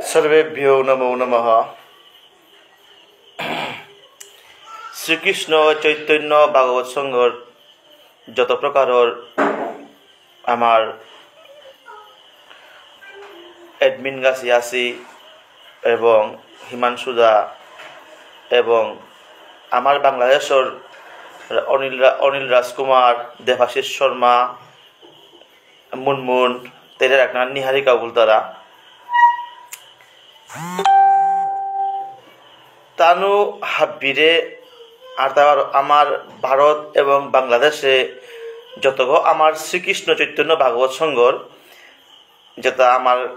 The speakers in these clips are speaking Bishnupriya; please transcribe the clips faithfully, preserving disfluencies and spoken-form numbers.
সর্বেভ্যো নমো নমঃ। শ্রীকৃষ্ণ চৈতন্য ভাগবত সংঘর যত প্রকারর আমার admin গাছি আছি এবং হিমাংশু দা এবং আমার বাংলাদেশর অনিল রা-, অনিল রাজকুমার, দেবাশিস শর্মা, মুনমুন, তেরে রাখনা নিহারিকা বুলতারা। তানু হাব্বিরে আর তার আমার ভারত এবং বাংলাদেশে যতগো আমার শ্রীকৃষ্ণ চৈতন্য ভাগবত সংঘর যেটা আমার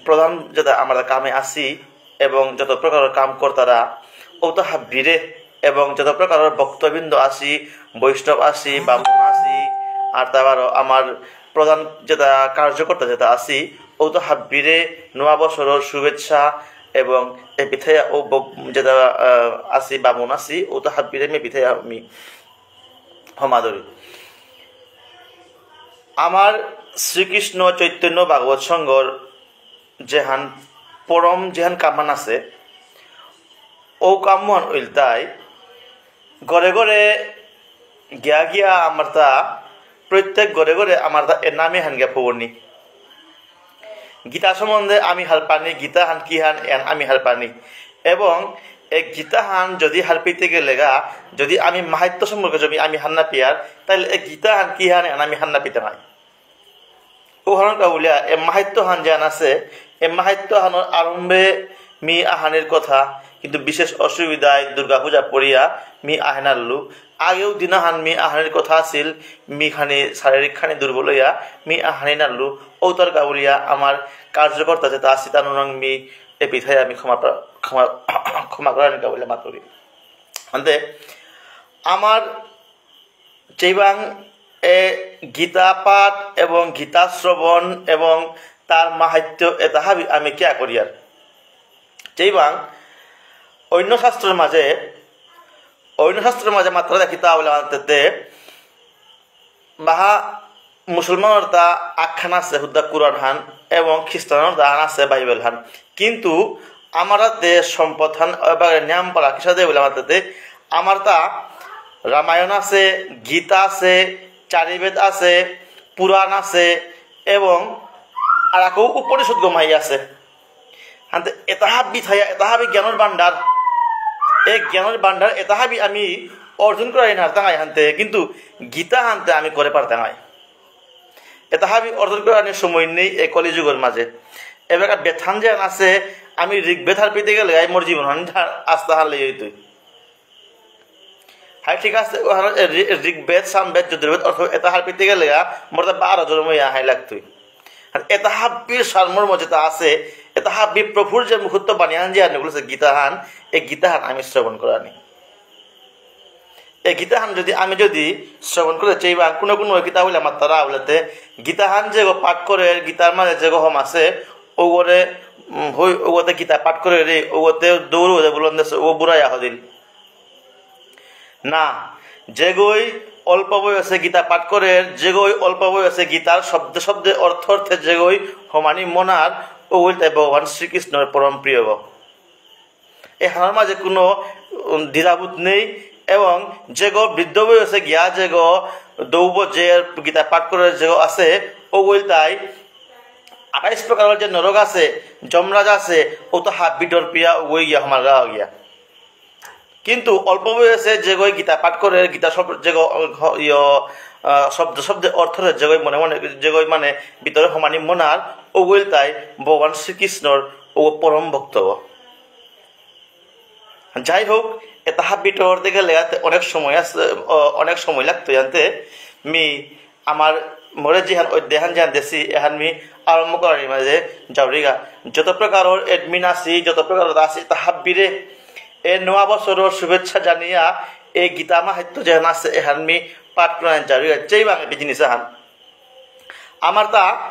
প্রধান যেটা আমার কামে আসি এবং যত প্রকার কাম করতারা ও তো হাব্বিরে এবং যত প্রকার ভক্তবৃন্দ আসি, বৈষ্ণব আসি, বামুন আসি, আর তারপর আমার প্রধান যেটা কার্যকর্তা যেটা আসি, ও তো হাব্বিরে নোয়া বছরর শুভেচ্ছা এবং এ পিঠে ও ব-, যেটা, আহ, আসি, বামুন আসি, ও তো হাব্বিরে মে পিঠে আমি হমাদরি। আমার শ্রীকৃষ্ণ চৈতন্য ভাগবত সংঘর যেহান পরম যেহান কামান আছে, ও কামহান ইলতাই ঘরে ঘরে গিয়া গিয়া আমারতা প্রত্যেক ঘরে ঘরে আমারতা এ নামে হান গিয়া পড়নি। গীতা সম্বন্ধে আমি হারপানি, গীতা হান কি হান এন আমি হারপানি। এবং এ গীতা হান যদি হারপিতে গেলেগা, যদি আমি মাহাত্ম্য সম্পর্কে যদি আমি হান্না পিয়ার, তাহলে এ গীতা হান কি হান এন আমি হান্না পিতে নাই। ও হারণ কা বুলিয়া, এ মাহাত্ম্য হান যেন আছে, এ মাহাত্ম্য হানর আরম্ভে মি আহানির কথা, কিন্তু বিশেষ অসুবিধায় দুর্গা পূজা পড়িয়া মি আহেনাল্লু। আগেও দিনাহান মি আহানির কথা আছিল, মি খানি শারীরিক খানি দুর্বল হইয়া মি আহানি নাল্লু। ঔতার কা বুলিয়া আমার কার্যকর্তা যেটা আছি তানুরাং মি এ পিঠাই আমি ক্ষমা প্রা-, ক্ষমা, ক্ষমা করানি কা বুলিয়া মাতুরি। আনতে আমার চেইবাং এ গীতা পাঠ এবং গীতা শ্রবণ এবং তার মাহাত্ম্য এটা হাবি আমি কিয়া করিয়ার। চেইবাং অন্য শাস্ত্রর মাঝে, অন্য শাস্ত্রর মাঝে মাত্র দেখিতা বলে মানতে বাহা মুসলমানর তা আখ্যান আছে হুদ্দা কোরআন হান এবং খ্রিস্টানর তা হান আছে বাইবেল হান। কিন্তু আমার তে সম্পদ হান এবারে নিয়ম পালা কিসাদে বলে মানতে আমার তা রামায়ণ আছে, গীতা আছে, চারিবেদ আছে, পুরাণ আছে এবং আর আকো উপনিষদ গমাই আছে। হানতে এটা হাবি থাইয়া, এটা হাবি জ্ঞানর ভান্ডার। এই জ্ঞানর ভান্ডার, এটা হাবি আমি অর্জন করানি হারতাঙাই হানতে, কিন্তু গীতা হানতে আমি করে পারতাঙাই। এটা হাবি অর্জন করানি সময় নেই এই কলিযুগর মাঝে। এবার বেদ হান যে আছে, আমি ঋগ্বেদ হারপিতে গেলে এই মোর জীবন হান আস্তা হারলে হইতই। হাই, ঠিক আছে, ও হারো, এ, ঋ-, ঋগ্বেদ, সামবেদ, যজুর্বেদ, অথর্ববেদ, এটা হারপিতে গেলে গা, মোর তা বারো জন্ম ইয়া হাই লাগতই। আর এটা হাব্বির সারমর্ম যেটা আছে, এটা হাব্বি প্রভুর যে মুহূর্ত বানিয়ে আন যে আনে বলেছে গীতা হান, এই গীতা হান আমি শ্রবণ করানি। এই গীতা হান যদি আমি যদি শ্রবণ করে চাই বা কোনো কোনো গীতা বলে আমার তারা বলতে গীতা হান যে গো পাঠ করে, গীতার মাঝে যে গো হম আছে, ও করে, উম, হই, ও গতে গীতা পাঠ করে রে, ও গতে দৌড় ওদের বলুন দেশে, ও বুড়াই আহ দিল। না, যেগই অল্প বয়সে গীতা পাঠ করে, যেগই অল্প বয়সে গীতার শব্দে শব্দে অর্থ অর্থে যেগই হমানি মনার, ও বলতে ভগবান শ্রীকৃষ্ণর পরম প্রিয় গো। এহানর মাঝে কোনো, উম, দ্বিধাবোধ নেই। এবং যেগো বৃদ্ধ বয়সে গিয়া যেগো দৌব যে গীতা পাঠ করে যেগো আছে, ও বলতাই আঠাইশ প্রকারর যে নরক আছে, যমরাজ আছে, ও তো হাব্বি ডর পিয়া ওই গিয়া হমার গা গিয়া। কিন্তু অল্প বয়সে যেগই গীতা পাঠ করে, গীতা শব্দ, যেগো, হ-, ইয়, আহ, শব্দ শব্দে অর্থ রে যেগই মনে মনে, যেগই মানে ভিতরে হমানি মনার, ওগুল তাই ভগবান শ্রীকৃষ্ণর ও পরম ভক্ত। যাই হোক, এটা হাবিট হতে গেলে ইয়াতে অনেক সময় আছে, অ-, অনেক সময় লাগতো জানতে। মি আমার মরে যেহান অধ্যয়ন যেহান দেশি, এহান মি আরম্ভ করার মাঝে যাওরিগা। যত প্রকারর admin আছি, যত প্রকারর আছি, তা হাব্বিরে এ নোয়া বছরর শুভেচ্ছা জানিয়া, এ গীতা মাহাত্ম্য যেহান আছে, এহান মি পাঠ করার যাওরিগা। চেইবাং এ জিনিস আহান। আমার তা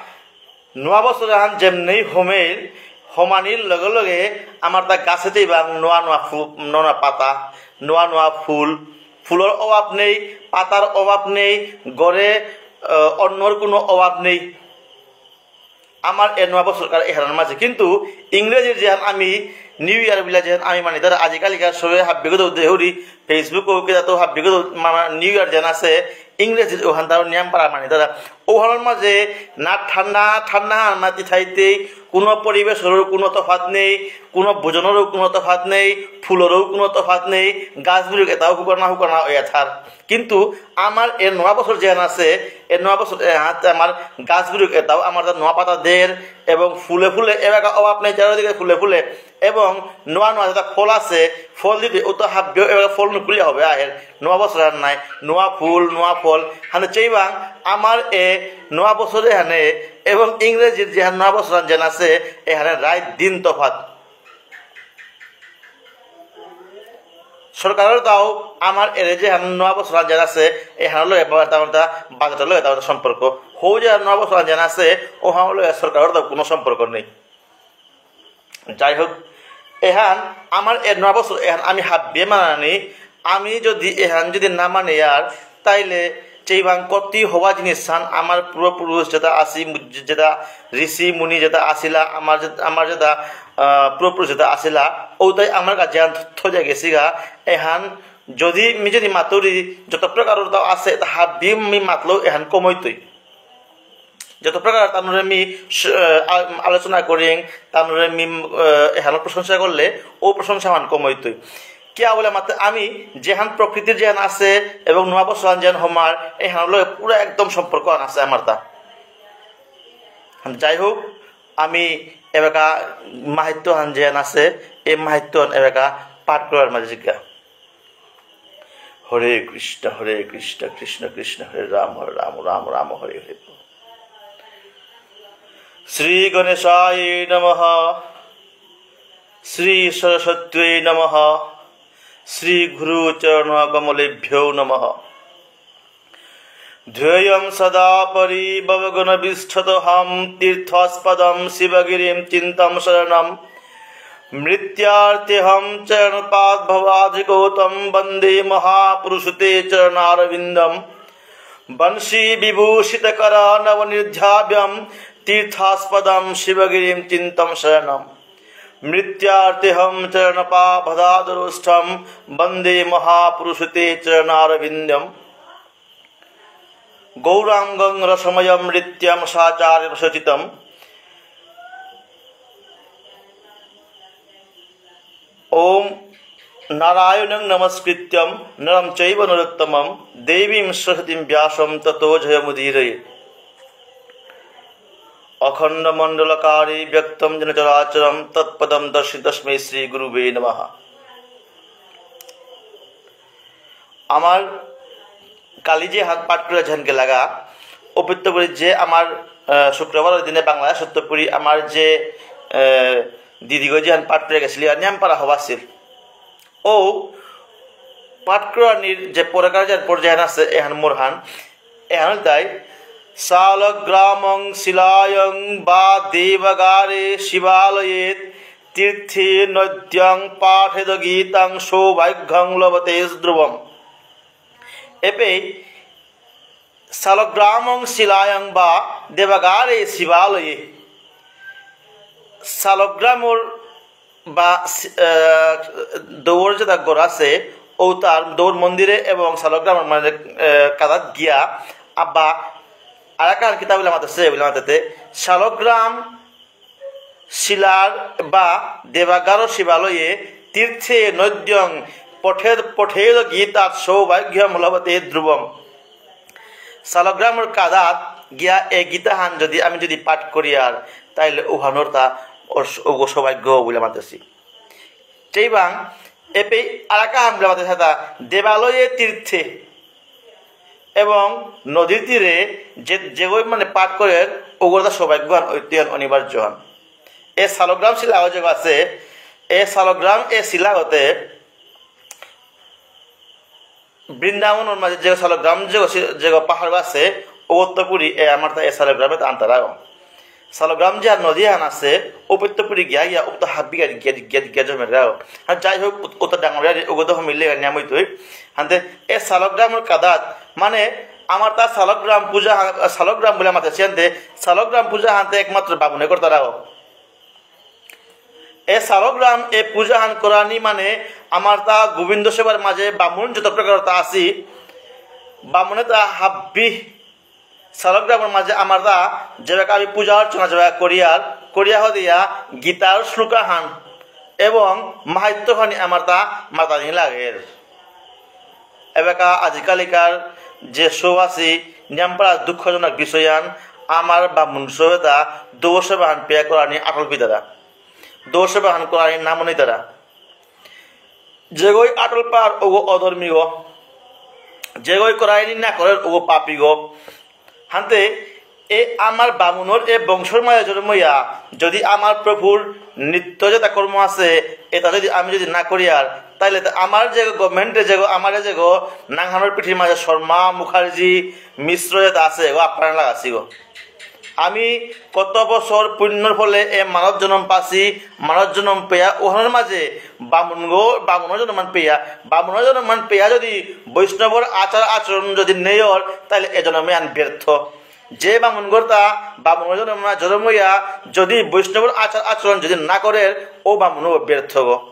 নোয়া বছর আহান যেমনি হোমেইল, হমানির লগে লগে আমার তা গাছেতে ইবাং নোয়া নোয়া ফু-, নোয়া নোয়া পাতা, নোয়া নোয়া ফুল, ফুলর অভাব নেই, পাতার অভাব নেই, ঘরে, আহ, অন্নর কোনো অভাব নেই। আমার এ নোয়া বছরকার এহানর মাঝে। কিন্তু ইংরেজির যেহান আমি New Year বুলা যেহান আমি মানি, তারা আজিকালিকার সবে হাব্বিগত দেহুরি, Facebook ও কিতা তো হাব্বিগত মানা New Year যেহান আছে, ইংরেজির ওহান তার নিয়ম পারা মানি। তারা ওহানর মাঝে না ঠান্ডা, ঠান্ডা হান মাতি থাইতেই কোনো পরিবেশরও কোনো তফাত নেই, কোনো ভোজনরও কোনো তফাত নেই, ফুলরও কোনো তফাত নেই, গাছ বিরুক এটাও হুকানা হুকানা হয়ে থার। কিন্তু আমার এ নোয়া বছর যেহান আছে, এ নোয়া বছর এহাত আমার গাছ বিরুক এটাও আমার তা নোয়া পাতা দের এবং ফুলে ফুলে এবাকা অভাব নেই, চারিদিকে ফুলে ফুলে এবং নোয়া নোয়া যেটা ফল আছে, ফল দিতে ও তো হাব্বিও এবাকা ফল নুকুলিয়া হবে আহের, নোয়া বছর আর নাই, নোয়া ফুল, নোয়া ফল, হানে চেইবাং আমার এ নোয়া বছরে হানে এবং ইংরেজির যে নোয়া বছর যেন আছে, এখানে রাত দিন তফাত। সরকারর তাও আমার এরে যে হান নোয়া বছর যেন আছে, এহান লগে বা-, তার মধ্যে বাজেটর লগে তার মধ্যে সম্পর্ক। হো যে নোয়া বছর যেন আছে, ওহান লগে সরকারর তাও কোনো সম্পর্ক নেই। যাই হোক, এহান আমার এ নোয়া বছর, এহান আমি হাব্বিয়ে মানানি, আমি যদি এহান যদি না মানি আর, তাইলে চেইবাং কতি হওয়া জিনিস হান আমার পূর্বপুরুষ যেটা আসি, যেটা ঋষি মুনি যেটা আসিলা, আমার যে-, আমার যেটা, আহ, পূর্বপুরুষ যেটা আসিলা, ওটাই আমার কাছে আন থ-, থইয়া গেছিগা। এহান যদি মি যদি মাতুরি যত প্রকার ওটা আছে, তা হাব্বি মি মাতলেও এহান কমইতই। যত প্রকার তানুরে মি স-, আহ, আ-, আলোচনা করিং, তানুরে মি, আহ, এহানর প্রশংসা করলে, ও প্রশংসা মান কমইতই। কিয়া বুলে মাতে আমি যেহান প্রকৃতির যেহান আছে এবং নোয়া বছর যেহান হমার, এহানর লগে পুরা একদম সম্পর্ক আন আছে আমার তা। যাই হোক, আমি এবাকা মাহাত্ম্য হান যেহান আছে, এই মাহাত্ম্য হান এবাকা পাঠ করার মাঝে জিজ্ঞা। হরে কৃষ্ণ, হরে কৃষ্ণ, কৃষ্ণ কৃষ্ণ, হরে রাম, হরে রাম, রাম রাম, হরে হরে। শ্রী গণেশায় নমঃ, শ্রী সরস্বত্যৈ নমঃ, শ্রী গুরু চরণ কমলেভ্যো নমঃ। ध्येयं सदा परिभवगणविष्ठदहं तीर्थास्पदं शिवगिरिं चिन्तं शरणम्। मृत्यार्तिहं चरणपादभवाजिगौतं वन्दे महापुरुषते चरणारविन्दम्। वंशीविभूषितकरानवनिर्ध्याभ्यं तीर्थास्पदं शिवगिरिं चिन्तं शरणम्। मृत्यार्तिहं चरणपादभवाजिगौतं वन्दे महापुरुषते चरणारविन्दम्। गौराङ्गं रसमयं नृत्यं साचार्यप्रसचितम्। ॐ नारायणं नमस्कृत्यं नरं चैव नरोत्तमं देवीं सरस्वतीं व्यासं ततो जयमुदीरये। अखण्डमण्डलाकारं व्याप्तं येन चराचरं तत्पदं दर्शितं तस्मै श्रीगुरुवे नमः। আমার কালি যে হাত পাঠ করে যেহান গেলাগা, অপিত্ত করে যে আমার, আহ, শুক্রবার ওই দিনে বাংলাদেশ সত্যপুরি আমার যে, আহ, দিদিগো যেহান পাঠ করে গেছিল, আর নিয়াম পারা হবা আছিল। ও পাঠ করানির যে পরেকার যে পর্যায়ে আছে, এহান মোরহান, এহান তাই, "শালগ্রামং শিলায়ং বা দেবাগারে শিবালয়ে তীর্থে নদ্যং পঠেদ্ গীতং সৌভাগ্যং লভতে ধ্রুবম।" এপে শালগ্রামং শিলায়ং বা দেবাগারে শিবালয়ে। শালগ্রামর বা, আহ, দৌর যেটা ঘর আছে, ও তার দৌর মন্দিরে এবং শালগ্রামর মানে, আহ, কাদাত গিয়া, আব্বা আরাকান কিতাব বুলে মাতেছে, বুলে মাতেতে, শালগ্রাম শিলার বা দেবাগারো শিবালয়ে তীর্থে নদ্যং পঠেদ্ পঠেদ্ গীতং সৌভাগ্যং লভতে ধ্রুবম। শালগ্রামর কাদাত গিয়া এ গীতাহান যদি আমি যদি পাঠ করি আর, তাইলে ওহানর তা অস-, ওগো সৌভাগ্য বুলে মাতেছি। চেইবাং এপে আরাকাহান বুলে মাতেছে তা দেবালয়ে তীর্থে এবং নদীর তীরে যে, যেগই মানে পাঠ করে ওগোর তা সৌভাগ্যহান ঐতিহান অনিবার্য হান। এ শালগ্রাম শিলা যে আছে, এ শালগ্রাম এ শিলা হতে বৃন্দাবনর মাঝে যে শালগ্রাম যে, যে পাহাড় আছে, ও তো পুরি এ আমার তা এ শালগ্রামে তা আনতারা। শালগ্রাম যে আর নদী হান আছে, ও পেত্তপুরি গিয়া গিয়া, ও তো হাবি গিয়া, গিয়া, গিয়া, গিয়া জমে গাও। আর যাই হোক, ও-, ও তো ডাঙরিয়া, ও তো হমিলে নিয়াম হইতই। হানতে, এ শালগ্রামর কাদাত, মানে, আমার তা শালগ্রাম পূজা হা-, শালগ্রাম বলে মাতে, সিয়ানতে, শালগ্রাম পূজা হানতে একমাত্র বামুনে করতারা গো। এ শালগ্রাম, এ পূজা হান করানি মানে, আমার তা গোবিন্দ সেবার মাঝে বামুন যত প্রকার তা আসি, বামুনে তা হাব্বি শালগ্রামর মাঝে আমার দা যেবাকা আমি পূজা অর্চনা যেবাকা করিয়ার, করিয়া হদিয়া গীতার শ্লোকাহান এবং মাহাত্ম্যহানি আমার দা মাতানি লাগের। এবাকা আজিকালিকার যে শো আছি, নিয়ামপাড়া দুঃখজনক বিষয়ান, আমার বামুন শো এতা দোষ বাহান পেয়া করানি আটল পিতারা, দোষ বাহান করানি নামনি তারা। যেগই আটল পার ওগো অধর্মীগ, যেগই করায়নি না করের ওগো পাপীগ। হানতে এ আমার বামুনর এ বংশর মাঝে জন্মইয়া যদি আমার প্রভুর নিত্য যেতা কর্ম আছে, এতা যদি আমি যদি না করিয়ার, তাইলে তা আমার যে গভর্নমেন্টে যে আমার যে গো নাংহানোর পিঠির মাঝে শর্মা, মুখার্জি, মিশ্র যেতা আছে, এগো আপনারা লাগাছি গো। আমি কত বছর পুণ্যর ফলে এ মানব জন্ম পাসি, মানব জন্ম পেয়া ওহানোর মাঝে বামুনগো, বামুন জন্মমান পেয়া, বামুন জন্মমান পেয়া যদি বৈষ্ণবর আচার আচরণ যদি নেয়র, তাহলে এ জন্মে আন ব্যর্থ। যে বামুনগর তা বামুন জন্ম, জন্মইয়া যদি বৈষ্ণবর আচার আচরণ যদি না করের, ও বামুন ব্যর্থ গো।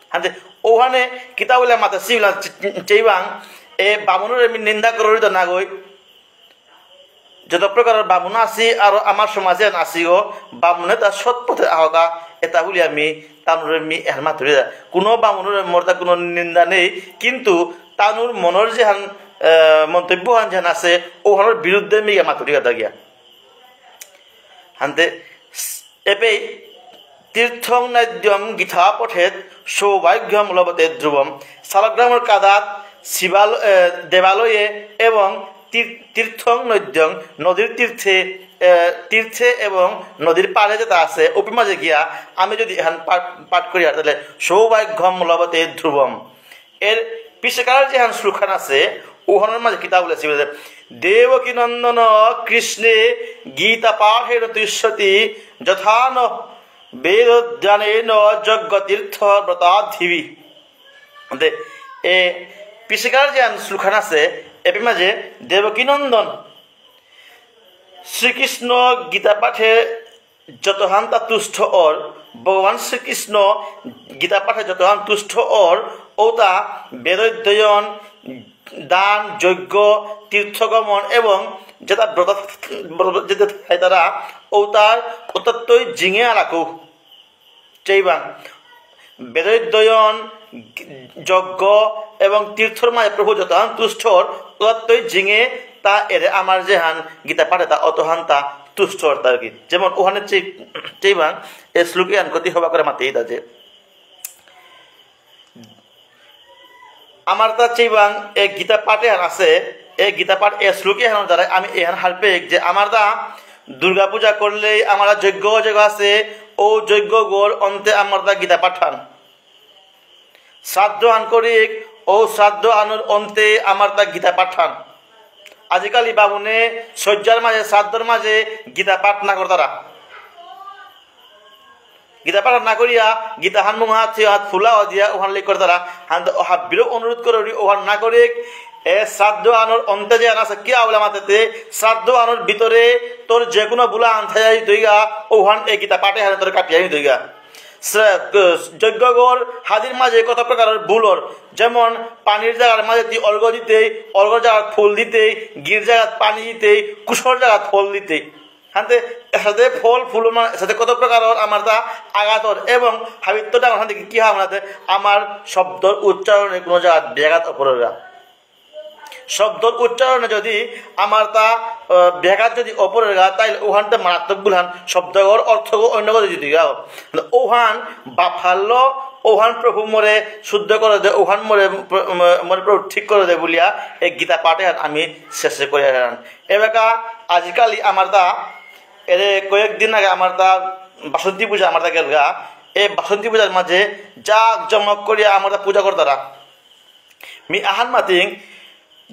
হাতে ওখানে কিতা বলে মাতা শিবলা চেইবাং, এ বামুনরে আমি নিন্দা করি তো না গই। যত প্রকারর বামুন আছি আর আমার সমাজে আছি গো, বামুনে তার সৎ পথে আহকা, এটা বলি আমি তানুরে মি এর মাতুরি দা। কোনো বামুনরে মোর তা কোনো নিন্দা নেই, কিন্তু তানুর মনর যেহান, আহ, মন্তব্য হান যেহান আছে, ওহানর বিরুদ্ধে মি গিয়া মাতুরি দা গিয়া। হানতে এপেই তীর্থং নদ্যং গীতা পঠেৎ সৌভাগ্যম লভতে ধ্রুবম। শালগ্রামর কাদাত শিবাল-, এ, দেবালয়ে এবং তীর-, তীর্থং নদ্যং, নদীর তীর্থে, এ, তীর্থে এবং নদীর পাড়ে যেটা আছে, ওপি মাঝে গিয়া আমি যদি এহান পাঠ, পাঠ করি আর তাহলে সৌভাগ্যম লভতে ধ্রুবম। এর পিছেকার যেহান শ্লোকহান আছে, ওহানর মাঝে কিতা বলেছে বলে, "দেবকী নন্দন কৃষ্ণে গীতা পাঠেন তুষ্যতি যথা ন বেদজ্ঞানেন যজ্ঞ তীর্থ ব্রতাধিবি।" দে, এ পিছেকার যেহান শ্লোকহান আছে, এপি মাঝে দেবকী নন্দন শ্রীকৃষ্ণ গীতা পাঠে যতহান্তা তুষ্ট অর, ভগবান শ্রীকৃষ্ণ গীতা পাঠে যতহান তুষ্ট অর, ওতা বেদধ্যয়ন, দান, যজ্ঞ, তীর্থগমন এবং যেটা ব্রত, ব্রত যেটা থাকে তারা, ওতার ওতাত্তই জিঙে আলাকু। চেইবাং, বেদধ্যয়ন, যজ্ঞ এবং তীর্থর মাঝে প্রভু যতহান তুষ্ট অর, ওতাত্তই জিঙে তা এরে আমার যেহান গীতা পাঠে তা অতহান তা তুষ্ট অর তা কি। যেমন ওখানে চে-, চেইবাং, এ শ্লোকে আন কতি হবা করে মাতেই তা যে। আমার তা চেইবাং, এ গীতা পাঠে আর আছে, এ গীতা পাঠ, এ শ্লোকে হান দ্বারা আমি এহান হারপেক যে আমার দা দুর্গা পূজা করলেই আমার যজ্ঞ, যজ্ঞ আছে, ও যজ্ঞ গোর অন্তে আমার দা গীতা পাঠান। শ্রাদ্ধ আন করিক, ও শ্রাদ্ধ আনুর অন্তে আমার তা গীতা পাঠান। আজিকালি বামুনে সজ্জার মাঝে, শ্রাদ্ধর মাঝে গীতা পাঠ না করতারা। গীতা পাঠ না করিয়া গীতা হান মুঙ হাত, হাত ফুলা দিয়া ওহান লেই করতারা। হান ওহা বিরো অনুরোধ করি ওহান না করিক। এ শ্রাদ্ধ আনুর অন্তে যে আনা আছে, কি আবলা মাতেতে, শ্রাদ্ধ আনুর ভিতরে তোর যে কোনো বুলা আন থাই দইগা, ওহান এ গীতা পাঠে হান তোর কাটিয়া দইগা। শ্রে-, ক-, যজ্ঞগর হাদির মাঝে কত প্রকারর ভুলর, যেমন পানির জায়গার মাঝে তুই অর্ঘ দিতেই, অর্ঘর জায়গাত ফুল দিতেই, গির জায়গাত পানি দিতেই, কুশর জায়গাত ফল দিতেই। হানতে এসাদে ফল ফুল মা-, এসাদে কত প্রকারর আমার তা আঘাতর এবং হাবিত্ত ডাঙর হানতে কি হয় আমাদের, আমার শব্দর উচ্চারণে কোনো জায়গাত ব্যাঘাত অপরগা। শব্দর উচ্চারণে যদি আমার তা, আহ, ব্যাঘাত যদি অপরগা, তাইলে ওহানতে মারাত্মক বুলহান শব্দগর অর্থগ অন্যগ যদি দিগা। ওহান বাফাল্ল, ওহান প্রভু মোরে শুদ্ধ করে দে, ওহান মোরে প্র-, ম-, মোরে প্রভু ঠিক করে দে বুলিয়া এই গীতা পাঠে আর আমি শেষে করে হারান। এবাকা আজিকালি আমার তা, এরে কয়েকদিন আগে আমার তা বাসন্তী পূজা আমার তা গেলগা, এই বাসন্তী পূজার মাঝে জাক জমক করিয়া আমার তা পূজা করতারা। মি আহান মাতিং,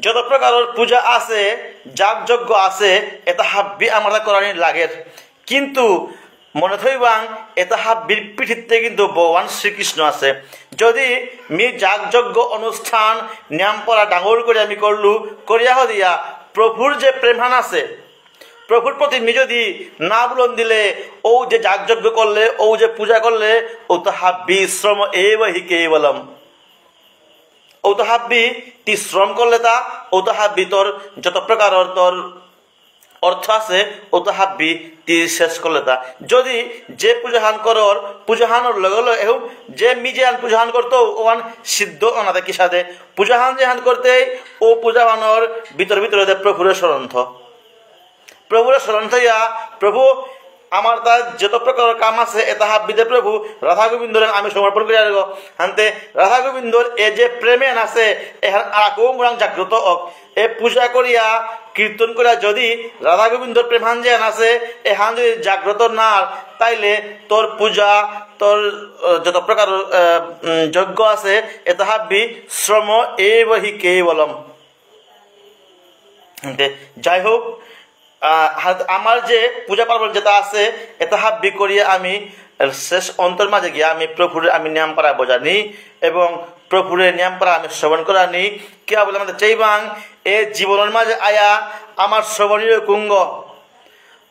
যত প্রকারর পূজা আছে, যাগ যজ্ঞ আছে, এটা হাব্বি আমরা করানি লাগের। কিন্তু মনে থইবাং, এতা হাব্বির পিঠিতে কিন্তু ভগবান শ্রীকৃষ্ণ আছে। যদি মি যাগযজ্ঞ অনুষ্ঠান নিয়াম পরা ডাঙর করে আমি করলু, করিয়া হদিয়া প্রভুর যে প্রেমহান আছে, প্রভুর প্রতি মি যদি না বুলন দিলে, ও যে যাগযজ্ঞ করলে, ও যে পূজা করলে, ও তো হাব্বি শ্রম এব হি কেবলম। ও তো হাব্বি তি শ্রম করলে তা, ও তো হাব্বি তোর যত প্রকার তোর অর্থ আছে, ও তো হাব্বি তি শেষ করলে তা। যদি যে পূজাহান করর, পূজাহানর লগে লগে এবং যে মি যেহান পূজাহান করতো, ওহান সিদ্ধ অনাদে কিসাদে। পূজাহান যেহান করতে, ও পূজাহানর ভিতর ভিতরে দে প্রভুরে স্মরণ থ। প্রভুরে স্মরণ থইয়া, প্রভু, আমার তা যত প্রকার কাম আছে, এতা হাব্বিতে প্রভু রাধা গোবিন্দরে আমি সমর্পণ করিয়া রাখো। হানতে রাধা গোবিন্দর এ যে প্রেমহান আছে, এহান আকো মোরাং জাগ্রত অক। এ পূজা করিয়া, কীর্তন করিয়া যদি রাধা গোবিন্দর প্রেমহান যেহান আছে, এহান যদি জাগ্রত না, তাইলে তোর পূজা, তোর, আহ, যত প্রকার, আহ, উম, যজ্ঞ আছে, এতা হাব্বি শ্রম এব হি কেবলম। দে, যাই হোক, আহ, হাত-, আমার যে পূজা পার্বণ যেতা আছে, এতা হাব্বি করিয়া আমি শেষ অন্তর মাঝে গিয়া আমি প্রভুর আমি নিয়াম পারা বজানি এবং প্রভুরে নিয়াম পারা আমি শ্রবণ করানি। কিয়া বুলে আমাদের চেইবাং, এ জীবনর মাঝে আয়া আমার শ্রবণীয় কুঙ্গ,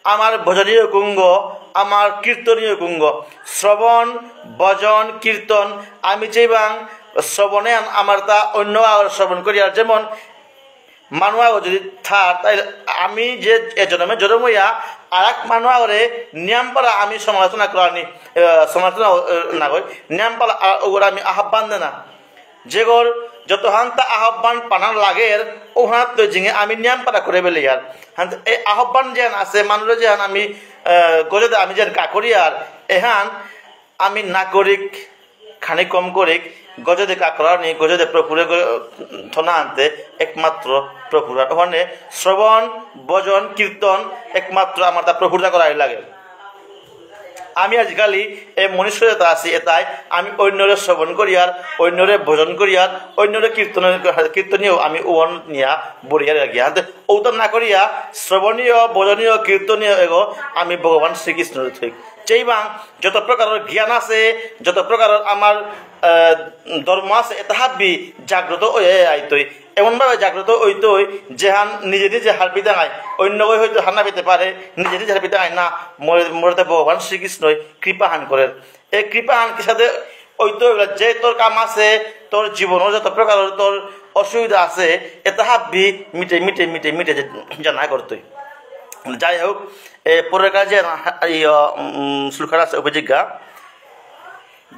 আমার ভজনীয় কুঙ্গ, আমার কীর্তনীয় কুঙ্গ। শ্রবণ, ভজন, কীর্তন, আমি চেইবাং শ্রবণে আম-, আমার তা অন্য আগর শ্রবণ করিয়ার, যেমন মানু আগর যদি থার, তাই আমি যে এ জন্মে জন্ম হইয়া আর এক মানু আগরে নিয়াম পারা আমি সমালোচনা করানি, আহ, সমালোচনা, আহ, না কই, নিয়াম পারা, আহ, ওগরে আমি আহ্বান দেনা। যেগর যতহান তা আহ্বান পানা লাগের, ওহানাত তো জিঙে আমি নিয়াম পারা করে বেলে ইয়ার। হান, এই আহ্বান যেহান আছে, মানুরে যেহান আমি, আহ, গজেদে আমি যেহান কা করিয়ার, এহান আমি না করিক, খানি কম করিক, গজেদে কা করানি, গজেদে প্রভুরে গ-, থনা আনতে একমাত্র প্রভুর। আর ওখানে শ্রবণ, ভজন, কীর্তন একমাত্র আমার তা প্রভুর তা করাই লাগে। আমি আজিকালি এ মনুষ্য যেতা আছি, এতাই আমি অন্যরে শ্রবণ করিয়ার, অন্যরে ভজন করিয়ার, অন্যরে কীর্তন, কীর্তনীয় আমি ওন নিয়া বরিয়ার গিয়া। হাতে ওতা না করিয়া শ্রবণীয়, ভজনীয়, কীর্তনীয় এগো আমি ভগবান শ্রীকৃষ্ণ থই। চেইবাং যত প্রকারর জ্ঞান আছে, যত প্রকারর আমার, আহ, ধর্ম আছে, এতা হাব্বি জাগ্রত হয়ে আইতই। এমনভাবে জাগ্রত হইতই, যেহান নিজে নিজে হারপিতাঙাই, অন্য কেউ হয়তো হার না পেতে পারে, নিজে নিজে হারপিতাঙাই না, মোরে, মোরেতে ভগবান শ্রীকৃষ্ণই কৃপাহান করের। এই কৃপাহান কিসাদে হইতো হইলে, যে তোর কাম আছে, তোর জীবনর যত প্রকার তোর অসুবিধা আছে, এতা হাব্বি মিটে, মিটে, মিটে, মিটে যে-, জানা করতই। যাই হোক, এ পরের কাজে না, এই, উম, শ্লোকহান আছে উপযোগা।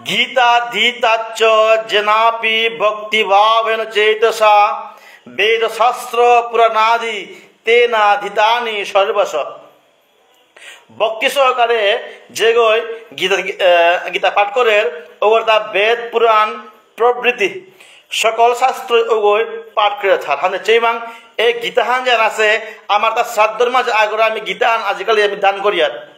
গীতাধীতাচ্চ যেনাপি ভক্তিভাবেন চেতসা বেদশাস্ত্রপুরাণাদি তেনাধীতানি সর্বশ। ভক্তি সহকারে যেগই গীতা, আহ, গীতা পাঠ করের, ওগর তা বেদ পুরাণ প্রভৃতি সকল শাস্ত্র ওগই পাঠ করে থার। হানে চেইমাং, এই গীতাহান যেহান আছে, আমার তা শ্রাদ্ধর মাঝে আগরে আমি গীতাহান আজিকালি আমি দান করিয়ার।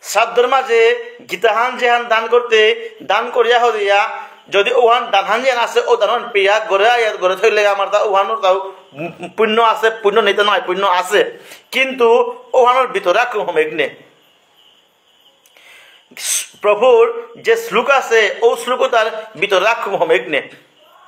শ্রাদ্ধর মাঝে গীতাহান যেহান দান করতে, দান করিয়া হদিয়া, যদি ওহান দানহান যেহান আছে, ও দানহান পেয়া ঘরে আয়া ঘরে থইলে আমার তা ওহানর তাও পুণ্য আছে, পুণ্য নিতে নয়, পুণ্য আছে, কিন্তু ওহানর ভিতরে রাখুম হমেক নে। প্রভুর যে শ্লোক আছে, ও শ্লোক তার ভিতরে রাখুম হমেক নে।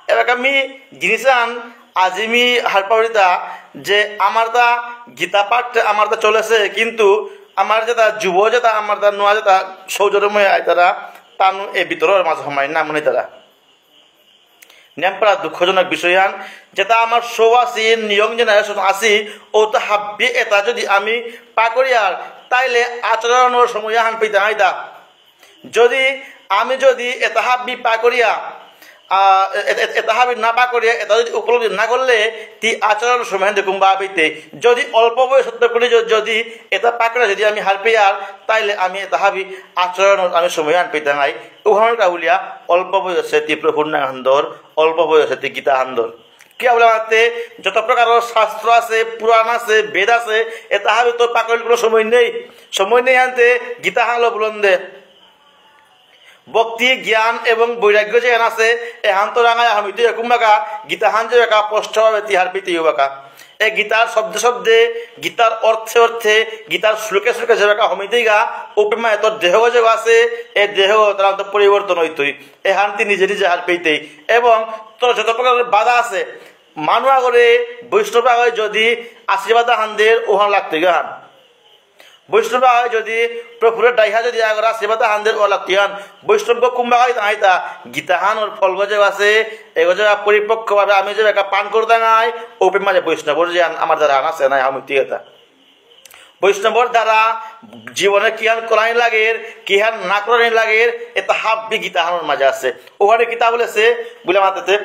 এবার আমি জিনিসান আজি মি হারপাউরিতা যে আমার তা গীতা পাঠ আমার তা চলেছে, কিন্তু আমার যেতা যুব যেতা আমার তা নোয়া যেতা সৌজরমে আইতারা তানু এ ভিতরের মাঝে হমাই না মনে তারা। নিয়াম পারা দুঃখজনক বিষয়হান, যেতা আমার সৌ আছি, নিয়ম generation আছি, ও তো হাব্বি এতা যদি আমি পাকরিয়ার, তাইলে আচরণর সময় হান পেইতাঙাইতা। যদি আমি যদি এতা হাব্বি পাকরিয়া, আহ, এ-, এ-, এতা হাব্বি না পাকরিয়া, এতা যদি উপলব্ধি না করলে, তি আচরণ সময় দেখুম বা পেইতে। যদি অল্প বয়স হতে করে য-, যদি এতা পাকরিয়া যদি আমি হারপেয়ার, তাইলে আমি এতা হাব্বি আচরণ আমি সময় হান পেইতাঙাই। উহানর কা বুলিয়া অল্প বয়সে তি প্রভুর নাম হান ধর, অল্প বয়সে তি গীতা হান ধর। কিয়া বুলে মাতে যত প্রকার শাস্ত্র আছে, পুরাণ আছে, বেদ আছে, এতা হাবি তো পাকরিল কোনো সময় নেই। সময় নেই আনতে গীতা হান লো বুলন দে। ভক্তি, জ্ঞান এবং বৈরাগ্য যেহান আছে, এহান তো রাঙায় হামিতে একুম বাকা, গীতা হান যে বাকা, স্পষ্টভাবে তি হারপিতে বাকা। এ গীতার শব্দে শব্দে, গীতার অর্থে অর্থে, গীতার শ্লোকে শ্লোকে যেবাকা হমিতেইগা, ওপেমা এত দেহ যে আছে, এ দেহ তার তো পরিবর্তন হইতই। এহান তি নিজে নিজে হারপেইতেই। এবং তোর যত প্রকার বাধা আছে, মানু আগরে, বৈষ্ণব আগরে যদি আশীর্বাদ হান দের, ওহান লাগতই গাহান। বৈষ্ণব আগ যদি প্রভুরে ডাইহা যদি আগর আশীর্বাদ হান দের ওলা তিয়ান, বৈষ্ণব কুম্বা গাই তাই তা গীতাহানর ফল গজে আছে, এ গজে পরিপক্কভাবে আমি যে একা পান করতে নাই, ওপে মাঝে বৈষ্ণবর যে আন-, আমার দ্বারা আন আছে নাই, আমি তিয়াতা। বৈষ্ণবর দ্বারা জীবনে কিহান করানি লাগের, কিহান না করানি লাগের, এটা হাব্বি গীতাহানর মাঝে আছে। ওখানে গীতা বলেছে, বুলে মাতাতে,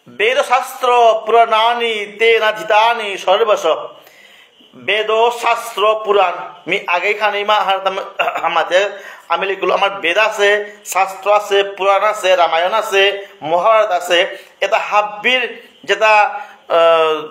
বেদশাস্ত্র পুরাণানি তেনাধীতানি সর্বশ। বেদ, শাস্ত্র, পুরাণ, মি আগে খানি মা হার তাম-, আমাতে আমি লিখলো, আমার বেদ আছে, শাস্ত্র আছে, পুরাণ আছে, রামায়ণ আছে, মহাভারত আছে। এটা হাব্বির যেটা, আহ,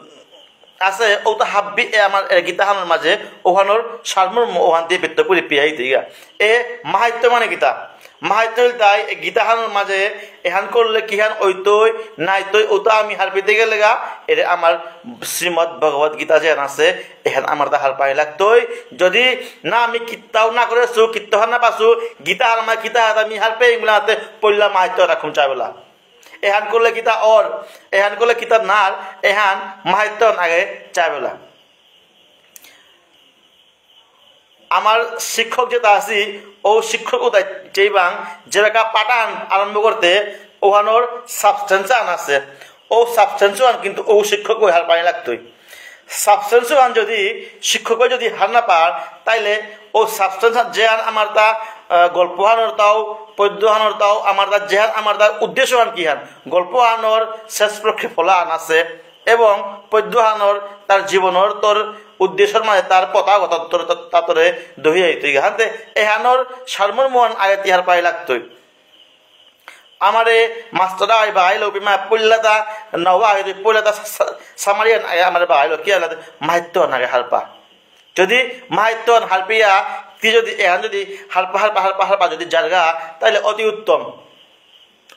আছে, ওটা হাব্বি এ আমার এ গীতাহানর মাঝে, ওহানর সারমর্ম ওহান দিয়ে ব্যক্ত করে পিয়াই দিয়া। এ মাহাত্ম্য মানে গীতা। মাহাত্ম্য হইল তাই, এ গীতাহানর মাঝে এহান করলে কিহান ওইতই, নাইতই, ওটা আমি হারপিতে গেলে গা, এরে আমার শ্রীমদ্ ভগবত গীতা যেহান আছে, এহান আমার তা হারপাই লাগতই। যদি না আমি কিত্তাও না করেছু, কিত্তাও না পাসু, গীতা হার মা-, গীতা হাত আমি হারপে ইংলাতে পড়লা মাহাত্ম্য রাখুন চাইবলা। এহান করলে কিতা অর, এহান করলে কিতা নার, এহান মাহাত্ম্য আগে চাইবলা। আমার শিক্ষক যেটা আছি, ও শিক্ষক ওটাই চেইবাং, যেবাকা পাঠান আরম্ভ করতে, ওহানোর substance আন আছে। ও substance আন কিন্তু ও শিক্ষক ওই হার পানি লাগতই। Substance আন যদি শিক্ষক যদি হার না পার, তাইলে ও substance আন যে আন আমার তা, আহ, গল্প হানোর তাও, পদ্য হানোর তাও, আমার তা যে আন আমার তা উদ্দেশ্য আন কি হান? গল্প হানোর শেষ পক্ষে ফলা আন আছে। এবং পদ্যহানর তার জীবনর তোর উদ্দেশ্যর মাঝে তার পথা কথা তোর, তোর, তা তোরে দহিয়াই তুই হাতে এহানর সারমর্ম আন আগে তিহার পাই লাগতই। আমারে মাস্টার আই বা আইলো বিমা পল্লাতা নওয়া আই পল্লাতা সা-, সা-, সামারিয়ান আই আমারে বা আইলো কি আলাদা মাহিত্য নাগে হারপা। যদি মাহিত্য হারপিয়া তি যদি এহান যদি হারপা, হারপা, হারপা, হারপা যদি জারগা, তাহলে অতি উত্তম।